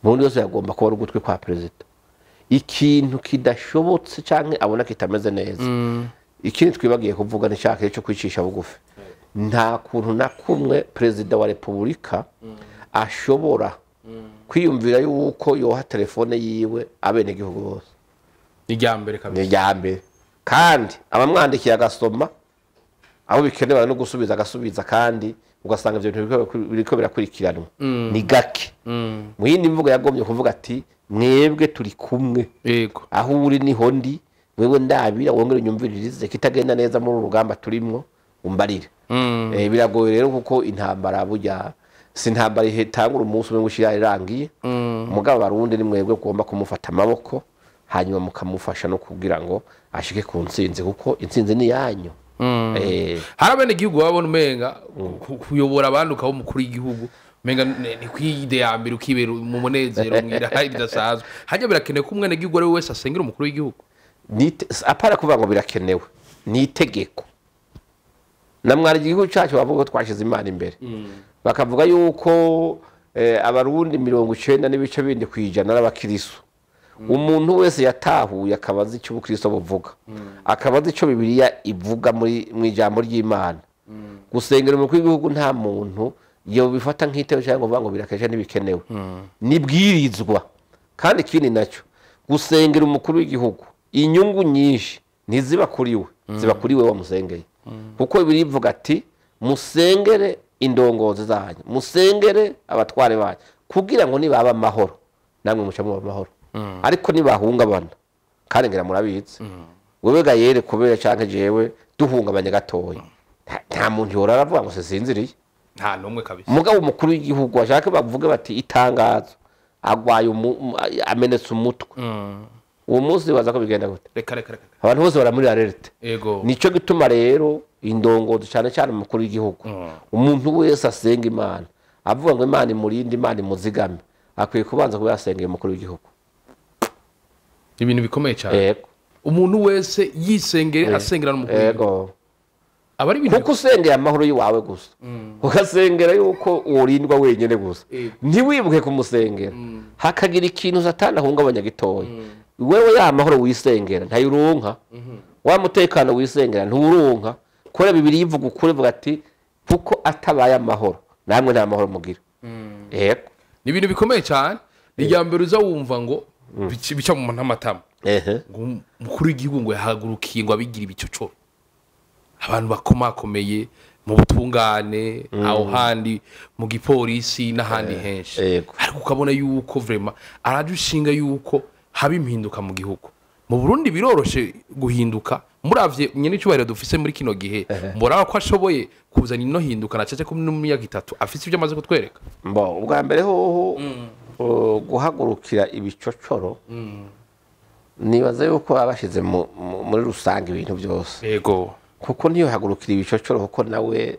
umurundi wese yagomba kuba ari ugutwi kwa perezida. Ikintu kidashobotse canke abona kitameze neza. Ikindi twibagiye kuvuga ni cya cyo kwicisha bugufi. Nta kuntu na kumwe perezida wa repubulika ashobora kwiyumvira yuko yoha telefone yiwe abenegihugu bose. Ni irya mbere Ni kabisa. irya mbere. Kandi abamwandikiye agasoma, abo bikenewe no gusubiza agasubiza, kandi ugasanga ivyo bintu biriko birakurikiranwa ni gake. Mu yindi mvugo yagombye kuvuga ati: "Mwebwe turi kumwe, aho uri niho ndi, wewe ndabira wongere unyumviririze kitagenda neza muri uru rugamba turimwo, umbarire." Biragoye rero, kuko intambara burya si intambara itangura umunsi umwe ngo ushira irangiye. Mugabo abarundi ni mwebwe ugomba kumufata amaboko, hanyuma mukamufasha no kugira ngo ashike ku ntsinzi, kuko intsinzi ni yanyu. Hari abenegihugu babona umenga kuyobora abandi ukaba umukuru w'igihugu umenga ni kwide ya mbere, ukibera mu munezero mwira bidasanzwe. Hajya birakenewe ko umwenegihugu ari we wese asengera umukuru w'igihugu? Apara kuvuga ngo birakenewe, ni itegeko. Namwara igihugu cyacu bavuga ko twashize Imana imbere, bakavuga yuko abarundi 90.7% ari abakirisu. Umuntu wese yatahuye akaba azi icyo ubukristo buvuga, akaba azi icyo Bibiliya ivuga muri mu ijambo ry'Imana, gusengera umukuru w'igihugu nta muntu yobifata nk'itebo cyangwa ngo birakesha ntibikenewe, nibwirizwa. Kandi ikindi nacyo, gusengera umukuru w'igihugu inyungu nyinshi ntiziba kuri we, ziba kuri we wamusengeye, kuko birivuga ati: "Musengere indongozi zanyu, musengere abatware banyu, kugira ngo nibaba amahoro namwe muca muba amahoro." Ariko nibahungabana kandi ngira murabizi, wewe gayere kubera canke jewe duhungabanye gatoya, nta muntu yora aravuga ngo sinziriye, nta numwe kabisa. Mugabo umukuru w'igihugu ashaka bavuge bati itangazo agwaye amenetse umutwe, uwo munsi baza ko bigenda gute? Reka reka reka, abantu bose baramuri alerte. Yego, nico gituma rero indongozi cyane cyane umukuru w'igihugu, umuntu wese asenga Imana avuga ngo Imana imurinde, Imana imuzigame, akwiye kubanza kuba yasengeye umukuru w'igihugu. Ibintu bikomeye cyane. Yego, umuntu wese yisengere asengera n'umukuru. Yego, abari ibintu kuko usengeye amahoro yiwawe gusa, ugasengera yuko urindwa wenyene gusa, ntiwibuke kumusengera, hakagira ikintu Satani ahungabanya gitoya, wewe ya mahoro wisengera ntayuronka, wa mutekano wisengera nturonka. Kora Bibiliya ivuga ukuri, ivuga ati kuko atabaye amahoro namwe nta mahoro mugira. Yego, ni ibintu bikomeye cyane. Ni irya mbere uza wumva ngo bica mu ntamatama, ngo umukuru w'igihugu ngo yahagurukiye ngo abigira ibicocoro, abantu bakomakomeye mu butungane, aho handi mu gipolisi n'ahandi henshi. Ariko ukabona yuko vraiment araje ushinga yuko haba impinduka mu gihugu. Mu Burundi biroroshe guhinduka, muravye nyene icyubahiro dufise muri kino gihe, muraba ko ashoboye kuzana ino hinduka na cece ko mu myaka 3 afise ibyo amaze kutwereka. Mbo ubwa mbere hoho guhagurukira ibicocoro, nibaza yuko abashize muri rusange ibintu byose. Yego, kuko niyo hagurukira ibicocoro kuko nawe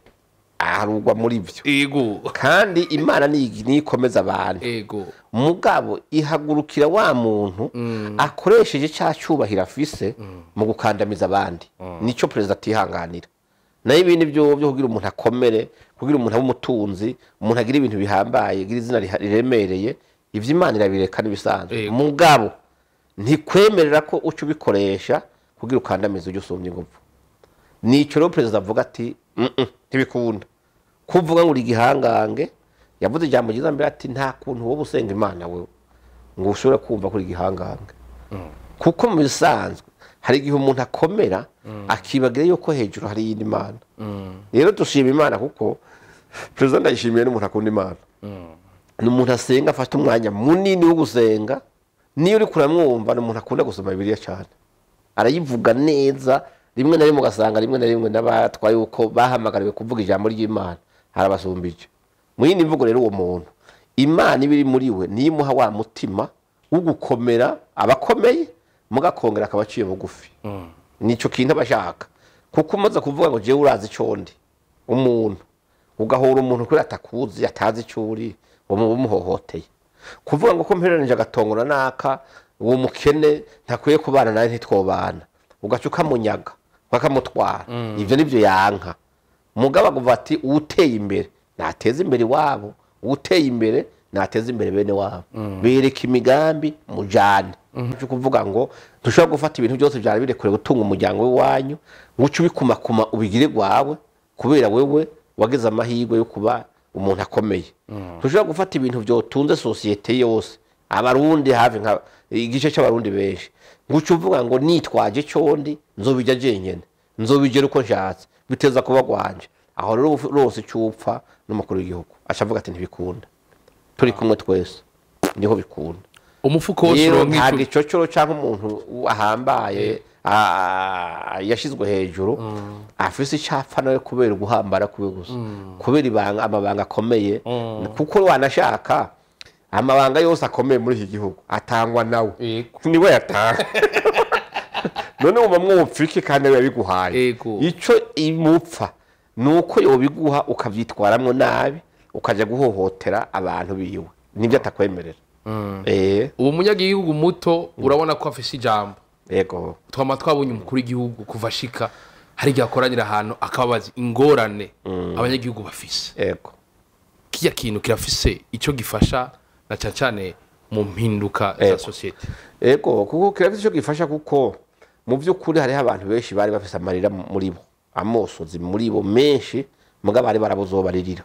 aharugwa muri byo. Yego, kandi Imana nikomeza abantu. Yego, mugabo ihagurukira wa muntu akoresheje cya cyubahiro afise mu gukandamiza abandi. Nico president atihanganira. Nayo ibindi byo kugira umuntu akomere, kugira umuntu abe umutunzi, umuntu agira ibintu bihambaye, agira izina riremereye, ivyo Imana irabireka n'ibisanzwe. Mugabo ntikwemerera ko uca ubikoresha kugira ukandamize ujye usumbya ingufu. Nico rero president avuga ati ntibikunda kuvuga ngo uri igihangange. Yavuze ijambo ryiza mbere ati nta kuntu wowe usenga Imana wewe ngo ushobore kumva kuri igihangange. Kuko mu bisanzwe hari igihe umuntu akomera akibagira yuko hejuru hari iyindi Mana. Rero dushima Imana kuko president ndayishimiye n'umuntu akunda Imana. Ni umuntu asenga, afata umwanya munini wo gusenga. Niyo uri kuramwumva ni umuntu akunda gusoma Bibiliya cyane, arayivuga neza. Rimwe na rimwe ugasanga rimwe na rimwe n'abatwaye uko bahamagariwe kuvuga ijambo ry'Imana harabasumbije. Mu yindi mvugo rero uwo muntu Imana ibiri muri we nimuha wa mutima wo gukomera abakomeye, mugakongera akabaciye bugufi. Nico kintu abashaka, kuko umaze kuvuga ngo jewe urazi ico ndi, umuntu ugahora umuntu kuri atakuzi atazi ico uri, umuhohoteye. Kuvuga ngo ko mpereranije agatongora naka, uwo mukene ntakwiye kubana nawe ntitwobana, ugaca ukamunyaga bakamutwara. Ivyo nivyo yanka. Mugabo avuga ati uteye imbere nateze imbere wabo, uteye imbere nateze imbere bene wabo, bereka imigambi mujane. Cyo kuvuga ngo dushobora gufata ibintu byose byari birekure gutunga umuryango wanyu, ngo ubikumakuma ubigire gwawe kubera wewe wageze amahirwe yo kuba umuntu akomeye. Dushobora gufata ibintu byotunze societe yose, abarundi hafi nka igice cy'abarundi benshi, ngo uvuga ngo nitwaje cyondi nzobijya jenyene, nzobigera uko nshatse, biteza kuba gwanje. Aho rero rose cyupfa n'umukuru w'igihugu acavuga ati ntibikunda, turi kumwe twese niho bikunda. Umufuko wose uronka nta gicocoro cyangwa umuntu ahambaye yashizwe hejuru afise icyapfa nawe kubera guhambara kube gusa, kubera ibanga amabanga akomeye, kuko wanashaka amabanga yose akomeye muri iki gihugu atangwa nawe, niwe yatanga. None uba mwupfiki kandi we yabiguhaye. Ico imupfa nuko yobiguha ukavyitwaramwo nabi, ukaja guhohotera abantu biwe, nibyo atakwemerera. Uwo munyagihugu muto urabona ko afise ijambo. Yego, twama twabonye umukuru w'igihugu kuva ashika hari igihe akoranira ahantu akababaza ingorane abanyagihugu bafise. Yego, kiya kintu kirafise ico gifasha na cyane cyane mu mpinduka za societe. Yego, kuko kirafise ico gifasha, kuko mu by'ukuri hariho abantu benshi bari bafise amarira muri bo, amosozi muri bo menshi, mugabo bari barabuzobaririra.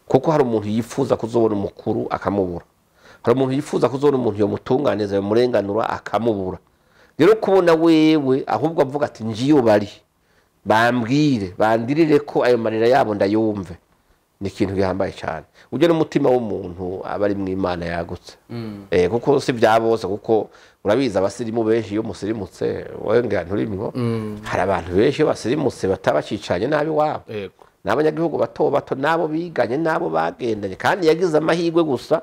Kuko hari umuntu yifuza kuzobona umukuru akamubura, hari umuntu yifuza kuzobona umuntu yomutunganeza yomurenganura akamubura. Rero kubona wewe ahubwo avuga ati njiyo bari bambwire bandirire ko ayo marira yabo ndayumve, Ni ikintu gihambaye cyane. Ujya n'umutima w'umuntu aba ari mu Imana yagutse. Kuko si bya bose, kuko urabizi abasirimu benshi iyo musirimutse wenga nturimwo. Hari abantu benshi basirimutse batabacicanye nabi wabo. N'abanyagihugu bato bato nabo biganye nabo bagendanye, kandi yagize amahirwe gusa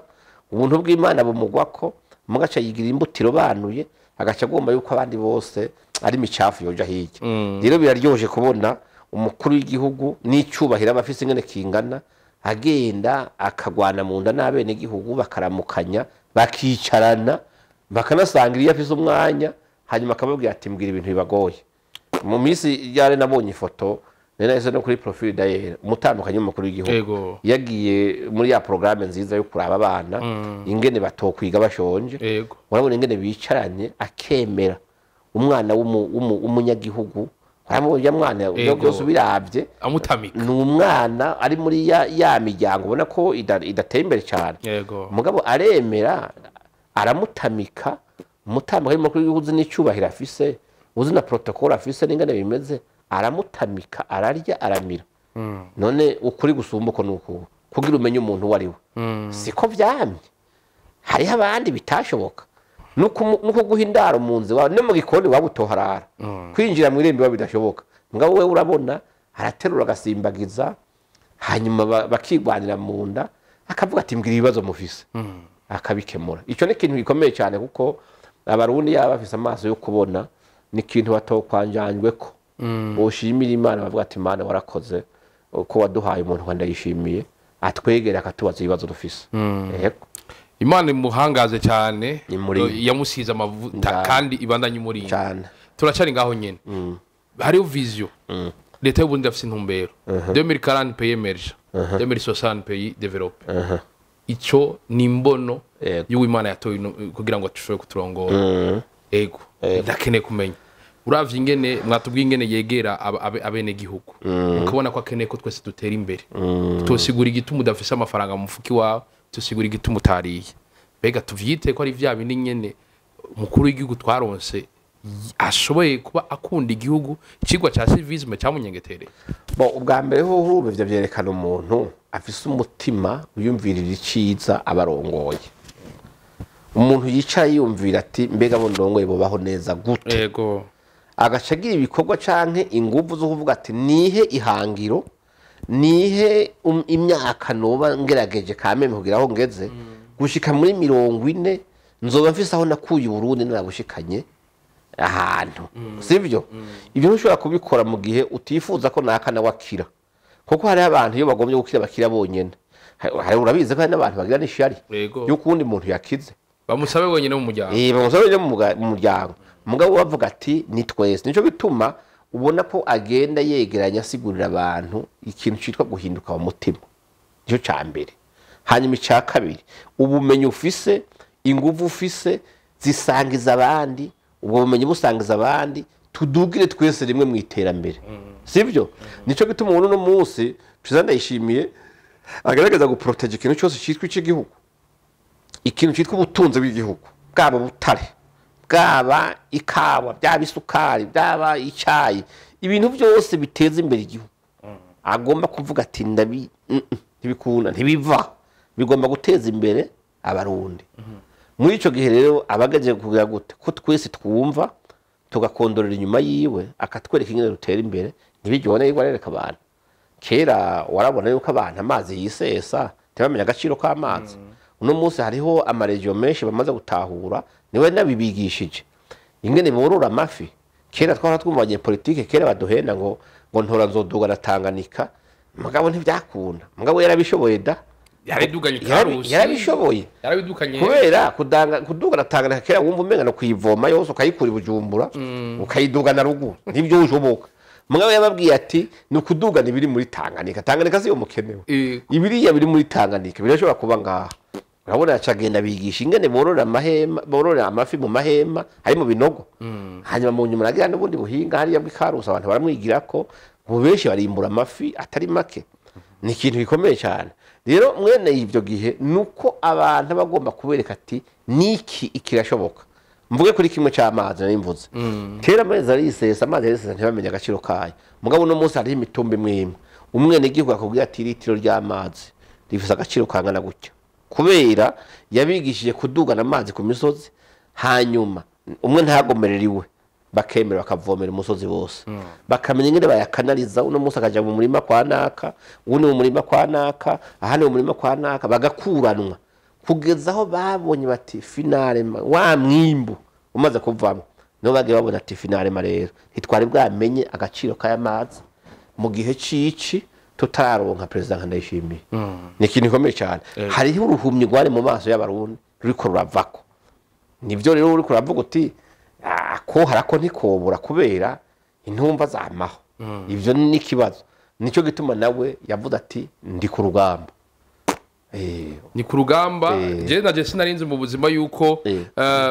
ubuntu bw'Imana bumugwako mugaca yigira imbutiro banuye, agaca agomba yuko abandi bose ari micafu yoja hirya. Rero biraryoshe kubona umukuru w'igihugu n'icyubahiro abafise ingene kingana agenda akagwana mu nda n'abene gihugu, bakaramukanya, bakicarana, bakanasangira iyo afise umwanya, hanyuma akababwira ati mbwira ibintu bibagoye. Mu minsi yare nabonye ifoto nari no kuri profile d'ailleurs umutandukanye w'umukuru w'igihugu yagiye muri ya programme nziza yo kuraba abana ingene batokwiga bashonje. Urabona ingene bicaranye akemera umwana w'umunyagihugu, aramubonye mwana byose biravye amutamika, ni umwana ari muri ya miryango ubona ko idateye imbere cyane. Mugabo aremera aramutamika, umutandukanye w'umukuru w'igihugu n'icyubahiro afise, uzi na protocole afise n'ingene bimeze, aramutamika, ararya, aramira. None ukuri gusumba uko nuko kugira umenye umuntu wari we. Siko vyamye, hariho abandi bitashoboka nuko guha indaro mu nzu wawe no mu gikoni waba utoharara, kwinjira mu irembo bidashoboka. Mugabo we urabona araterura agasimbagiza, hanyuma bakigwanira mu nda, akavuga ati mbwira ibibazo mufise, akabikemura. Ico ni ikintu gikomeye cyane, kuko abarundi yaba bafise amaso yo kubona, ni ikintu batokwanjanjweko. Boshimira Imana bavuga ati Imana warakoze ko waduhaye umuntu kandi ndayishimiye, atwegera akatubaza ibibazo dufise. Yego, Imana imuhangaze cyane, yamusize amavuta kandi ibandanye umurinda cyane. Turacari ngaho nyene. Hariho vision. Leta y'u Burundi afise intumbero 2040 pays émergent, 2060 pays développé. Ico ni imbono y'Uwimana yatoye kugira ngo tushobore kuturongora. Ego, ndakeneye kumenya uravye ingene mwatubwiye ingene yegera abene gihugu, ukabona ko akeneye ko twese dutera imbere. Tosigura igituma udafise amafaranga mu mufuki wawe, tusigura igituma utariye. Mbega tuvyite ko ari vya bindi nyene umukuru w'igihugu twaronse ashoboye kuba akunda igihugu, icigwa ca civisme cyamunyengetereye. Bo ubwa mbere ho urumva ivyo vyerekana umuntu afise umutima wiyumvirira iciza abarongoye. Umuntu yicaye yumvira ati mbega bo ndongoye bobaho neza gute? Yego. Agaca agira ibikorwa canke inguvu zo kuvuga ati nihe ihangiro, nihe imyaka noba ngerageje kameme kugira aho ngeze, gushika muri 40 nzoba mfise aho nakuye Burundi narabushikanye ahantu. Sivyo? Ibyo ntushobora kubikora mu gihe utifuza ko naka na wakira, kuko hari abantu iyo bagomye gukira bakira bonyene. Hari urabizi ko hari n'abantu bagira n'ishari yuko undi muntu yakize bamusabe wenyine mu muryango. Bamusabe wenyine mu muryango. Mugabo bavuga ati ni twese. Nico bituma ubona ko agenda yegeranya asigurira abantu ikintu citwa guhinduka mu mutima. Nico ca mbere. Hanyuma ica kabiri, ubumenyi ufise, inguvu ufise zisangiza abandi, ubwo bumenyi busangiza abandi, tudugire twese rimwe mu iterambere. Sivyo? Nico gituma uno no munsi President Ndayishimiye agaragaza guprotege ikintu cyose citwa icy'igihugu, ikintu citwa ubutunzi bw'igihugu, bwaba butare, bwaba ikawa, byaba isukari, byaba icyayi, ibintu byose biteza imbere igihugu. Agomba kuvuga ati ndabi ntibikunda, ntibiva, bigomba guteza imbere abarundi. Muri ico gihe rero abagaje kugira gute ko twese twumva tugakondorera inyuma yiwe, akatwereka ingene rutera imbere. Ntibigibone yuko arereka abantu. Kera warabona yuko abantu amazi yisesa ntibamenya agaciro k'amazi. Uno munsi hariho amaregio menshi bamaze gutahura, niwe nabibigishije ingene borora amafi. Kera twara twumvanye politike, kera baduhenda ngo ntora nzoduga na Tanganyika, mugabo ntivyakunda. Mugabo yarabishoboye da, yarabiduganye karusi, yarabishoboye, yarabidukanye. Kubera kuduga na Tanganyika kera wumva umenga no kuyivoma yose ukayikura Bujumbura ukayiduga na ruguru, ntivyo ushoboka. Mugabo yababwiye ati ni ukudugana ibiri muri Tanganyika. Tanganyika siyo mukenewe, ibiriya biri muri Tanganyika birashobora kuba ngaha. Urabona yacagenda bigisha ingene borora amahema, borora amafi mu mahema ari mu binogo. Hanyuma mu nyuma nagira n'ubundi buhinga hariya bw'ikarusa abantu baramwigira ko mu benshi barimbura amafi atari make. Ni ikintu gikomeye cyane. Rero mwene ivyo gihe nuko abantu bagomba kubereka ati niki ikirashoboka. Mvuge kuri kimwe cy'amazi narimvuze. Kera amazi arisesa, amazi arisesa ntibamenye agaciro kayo. Mugabo no munsi hari imitumba imwe imwe. Umwenegihugu akubwira ati litiro ry'amazi rifise agaciro kangana gutya, kubera yabigishije kudugana amazi ku misozi, hanyuma umwe ntagomerera iwe, bakemera bakavomera umusozi wose, bakamenya ingene bayakanaliza. Uno munsi akaja mu murima kwa naka, uwundi mu murima kwa naka, ahandi mu murima kwa naka, bagakuranwa kugeza aho babonye bati finalement wa mwimbu umaze kuvamo, niho bagiye babona ati finalement rero ntitwari bwamenye agaciro k'aya mazi mu gihe cici tutararonka perezida nka Ndayishimiye. Ni ikintu gikomeye cyane. Hariho uruhumyi rwari mu maso y'Abarundi ruriko ruravako. Nivyo rero uriko uravuga uti ko harako ntikobura kubera intumva zamaho. Ivyo ni ikibazo. Nico gituma nawe yavuze ati ndi ku rugamba. Ni ku rugamba. Je naje sinarinzi mu buzima yuko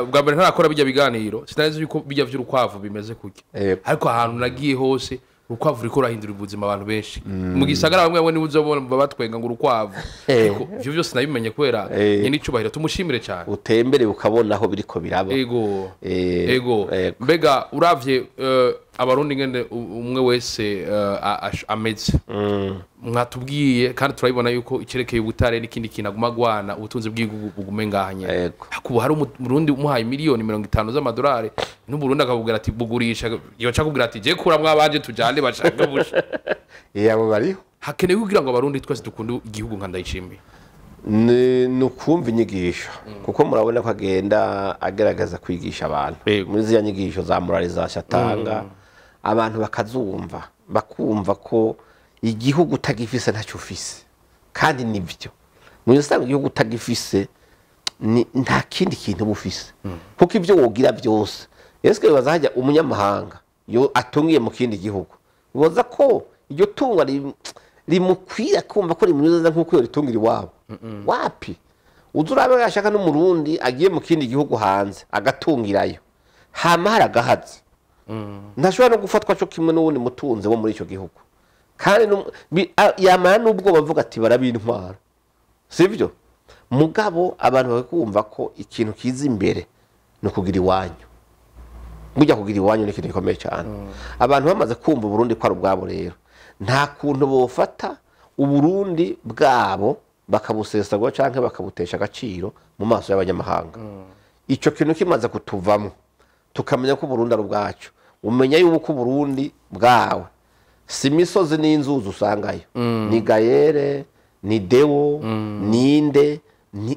bwa mbere ntarakora bijya biganiro, sinarinzi yuko bijya vy'urukwavu bimeze kurya. Ariko ahantu nagiye hose urukwavu ruriko rurahindura ubuzima abantu benshi. Mu gisagara bamwe bamwe nibo batwenga ngo urukwavu. Ariko ivyo byose nabimenye kubera nyene icubahiro, tumushimire cyane. Utembere ukabona aho biriko biraba. Ego. Ego. Mbega uravye Abarundi ngende umwe wese ameze. Mwatubwiye kandi turabibona yuko icerekeye ubutare n'ikindi kintu aguma agwana ubutunzi bw'igihugu bugume ngahanye. Hakuba hari Umurundi umuhaye miliyoni 50 z'amadolari n'Uburundi akabubwira ati bugurisha, yoca kubwira ati je kura mwabanje tujane bashaka busha. Abo bariho. Hakenewe kugira ngo Abarundi twese dukunde igihugu nka Ndayishimiye. Ni ukumva inyigisho, kuko murabona ko agenda agerageza kwigisha abantu muri ziriya nyigisho za moralisation atanga, abantu bakazumva, bakumva ko igihugu utagifise ntacyo ufise. Kandi nibyo, mu bisanzwe igihugu utagifise nta kindi kintu bufise, kuko ibyo wogira byose. Yesu bibaza hajya umunyamahanga yo atungiye mu kindi gihugu, bibaza ko iryo tunga rimukwira kumva ko rimunyuza nkuko yo ritungira iwabo. Wapi uzurabe yashaka n'Umurundi agiye mu kindi gihugu hanze agatungirayo, hama haragahaze, ntashobora no gufatwa cyo kimwe n'uwundi mutunzi wo muri ico gihugu. Kandi yamara n'ubwo bavuga ati barabintwara, sivyo? Mugabo abantu bakumva ko ikintu kiza imbere no kugira iwanyu. Burya kugira iwanyu ni ikintu gikomeye cyane. Abantu bamaze kumva Uburundi ko ari ubwabo rero, nta kuntu bofata Uburundi bwabo bakabusesagura canke bakabutesha agaciro mu maso y'abanyamahanga. Ico kintu kimaze kutuvamo, tukamenya ko Uburundi ari ubwacu, umenya yuko Uburundi bwawe si imisozi n'inzuzi usangayo, ni Gayere, ni Deo, ninde,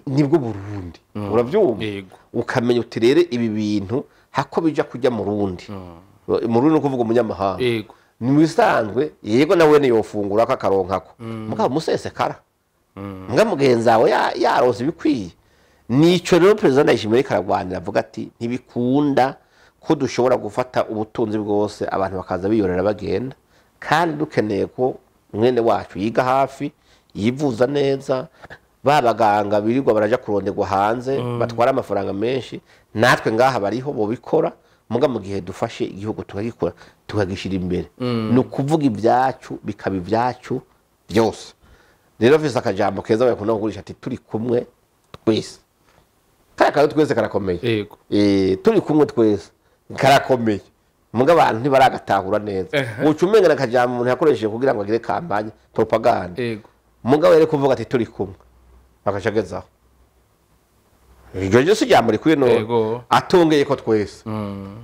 nibwo Burundi. Uravyumva? Ukamenya uti rero ibi bintu hako bija kujya mu Rundi. Mu Rundi no kuvuga umunyamahanga. Ni bisanzwe yego nawe ni yofungura akaronkako. Mugabo musesekara. Mga mugenzi wawe yarose ibikwiye. Nico rero president Ndayishimiye karagwanira avuga ati ntibikunda ko dushobora gufata ubutunzi bwose abantu bakaza biyorera bagenda, kandi dukeneye ko mwene wacu yiga hafi, yivuza neza, babaganga birirwa baraja kuronderwa hanze batwara amafaranga menshi, natwe ngaha bariho bobikora. Muga mu gihe dufashe igihugu tukagikora tukagishira imbere, no kuvuga ibyacu bikaba ibyacu byose. Rero visa akajambo keza bakunda kugurisha ati turi kumwe twese. Kaya kayo twese karakomeye. Yego. Turi kumwe twese karakomeye. Muga abantu ntibaragatahura neza. Ucumenga nakajambo umuntu yakoresheje kugira ngo agire campagne propaganda. Yego. Muga were kuvuga ati turi kumwe. Bakacagezaho. Iryo ryo si jambo rikwiye no atongeye ko twese.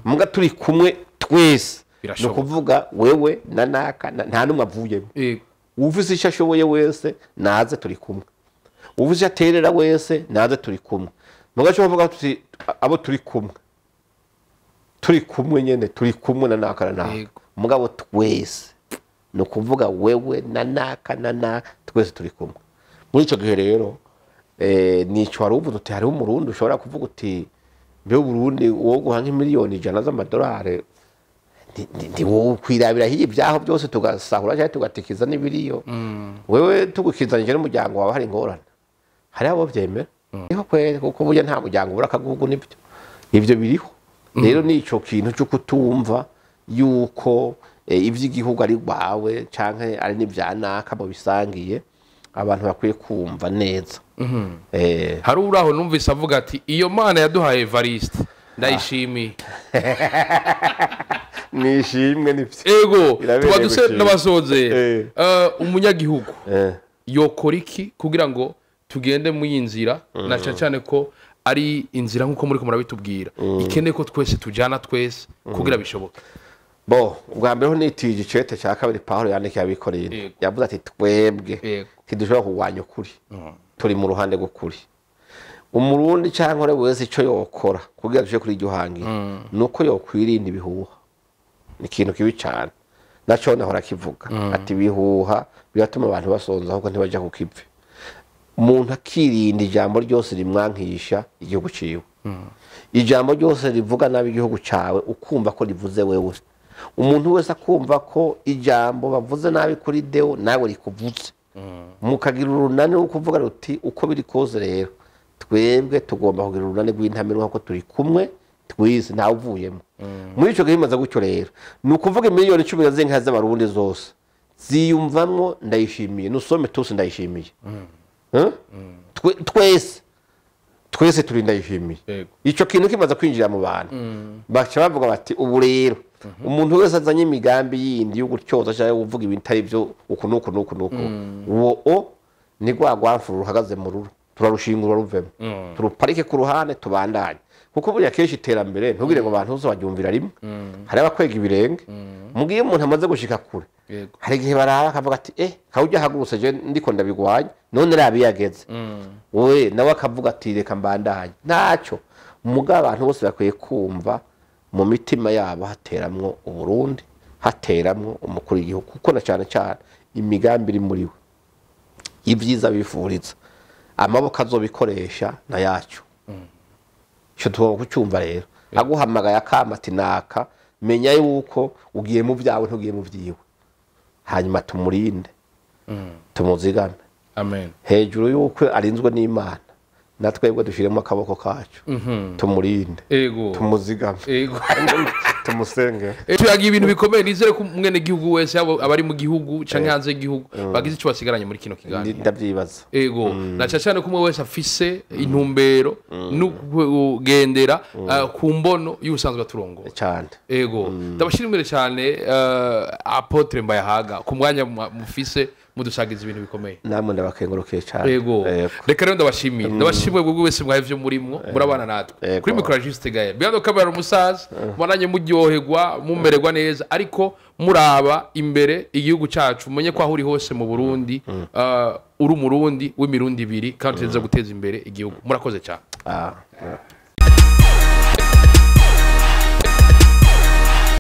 Muga turi kumwe twese. No kuvuga wewe na naka nta numwe avuyemo. Yego. Ufise icyo ashoboye wese naze turi kumwe. Ufise aterera wese naze turi kumwe. Muga cyo bavuga tuti abo turi kumwe. Turi kumwe nyene turi kumwe na naka na naka. Mugabo twese no kuvuga wewe na naka na naka twese turi kumwe. Muri ico gihe rero nico wari uvuze uti hariho Umurundi ushobora kuvuga uti mbe Uburundi wo guha nk'imiliyoni 100 z'amadolari ndi wowe kwirabira hiye ibyaho byose tugasahura cyangwa tugatikiza n'ibiriyo. Wewe tugukizanije n'umuryango wawe hari ingorane. Hari abo byemera. Niho kwere kuko burya nta muryango ubura akagugu nibyo. Ivyo biriho. Rero nico kintu cyo kutumva yuko ivy'igihugu ari gwawe canke ari n'ivyanaka bo bisangiye, abantu bakwiye kumva neza. Hari uraho numvise avuga ati iyo Mana yaduhaye Evariste ndayishimiye. Nishimwe nivyo. Ego, Irabereye tuba duse gushima. n'abasozera. Umunyagihugu yokora iki kugira ngo tugende mu iyi nzira, na cyane cyane ko ari inzira nk'uko muri ko murabitubwira, ikeneye ko twese tujyana twese kugira bishoboke? Bo, ubwa mbere ho nitije icete cya kabiri Pawulo yandikiye Abikorinto. Yavuze ati twebwe ntidushobora kurwanya ukuri, turi mu ruhande rw'ukuri. Umurundi cyangwa uwo wese, icyo yokora kugira tuje kuri iryo hangiro ni uko yokwirinda ibihuha. Ni ikintu kibi cyane, nacyo nahora akivuga ati ibihuha biratuma abantu basonza ahubwo ntibajya ku kivi. Umuntu akirinda ijambo ryose rimwankisha igihugu ciwe, ijambo ryose rivuga nabi igihugu cyawe, ukumva ko rivuze wewe. Umuntu wese akumva ko ijambo bavuze nabi kuri Deo nawe rikuvuze, mukagira urunani rwo kuvuga ruti uko biri kose rero twebwe tugomba kugira urunani rw'intamenwa ko turi kumwe twize, ntawe uvuyemo. Muri icyo gihe bimaze gutyo rero, ni ukuvuga miliyoni 10 z'inka z'Abarundi zose ziyumvamwo Ndayishimiye, nusome tusi Ndayishimiye. Huh? Twese twese turi Ndayishimiye. Icyo kintu kimaze kwinjira mu bantu, baca bavuga bati ubu rero umuntu wese azanye imigambi yindi yo gutyoza cyangwa kuvuga ibintu atari byo uku n'uku n'uku n'uku, uwo o ni rwa rwamfuru ruhagaze mu ruru, turarushingura ruvemo, turuparike ku ruhande, tubandanye. Kuko buriya kenshi iterambere, ntugire ngo abantu bose baryumvira rimwe. Hari abakwega ibirenge. Mugihe umuntu amaze gushika kure, hari igihe baraba akavuga ati kawujya ahagurutse, je ndiko ndabigwanya, none raba iyo ageze we. Nawe akavuga ati reka mbandanye. Ntacyo mugabo abantu bose bakwiye kumva mu mitima yabo hateramwo Uburundi, hateramwo umukuru w'igihugu, kuko na cyane cyane imigambi iri muri we, ibyiza bifuriza, amaboko azobikoresha na yacu. Icyo tugomba kucyumva rero. Aguhamagaye akama ati naka, menya yuko ugiye mu byawe, ntugiye mu byiwe. Hanyuma tumurinde, tumuzigame. Amen. Hejuru y'uko arinzwe n'Imana, na twebwe dushyiremo akaboko kacu, tumurinde, tumuzigame, tumusenge. Tuyaga ibintu bikomeye. Nizere ko umwenegihugu wese, yaba abari mu gihugu canke hanze y'igihugu, bagize icyo basigaranye muri kino kiganiro. Ndabyibaza. Ego, na cyane cyane ko umwe wese afise intumbero no kugendera ku mbono y'ubusanzwe aturongoye. Cyane. Ego, ndabashira imbere cyane, Apôtre Mbayahaga, ku mwanya mufise mudusagiza ibintu bikomeye. Namwe ndabakengurukiye cyane. Ego. Reka rero ndabashimiye, ndabashimiye bwo wese mwahevye murimwo murabana natwe. Kuri micro Juste Gaël, behind camera umusaza, mwananye muryoherwa, mumererwa neza, ariko muraba imbere igihugu cyacu. Mumenye ko aho uri hose mu Burundi, uri Umurundi w'imirundi ibiri, kandi tuza guteza imbere igihugu. Murakoze cyane. Ah.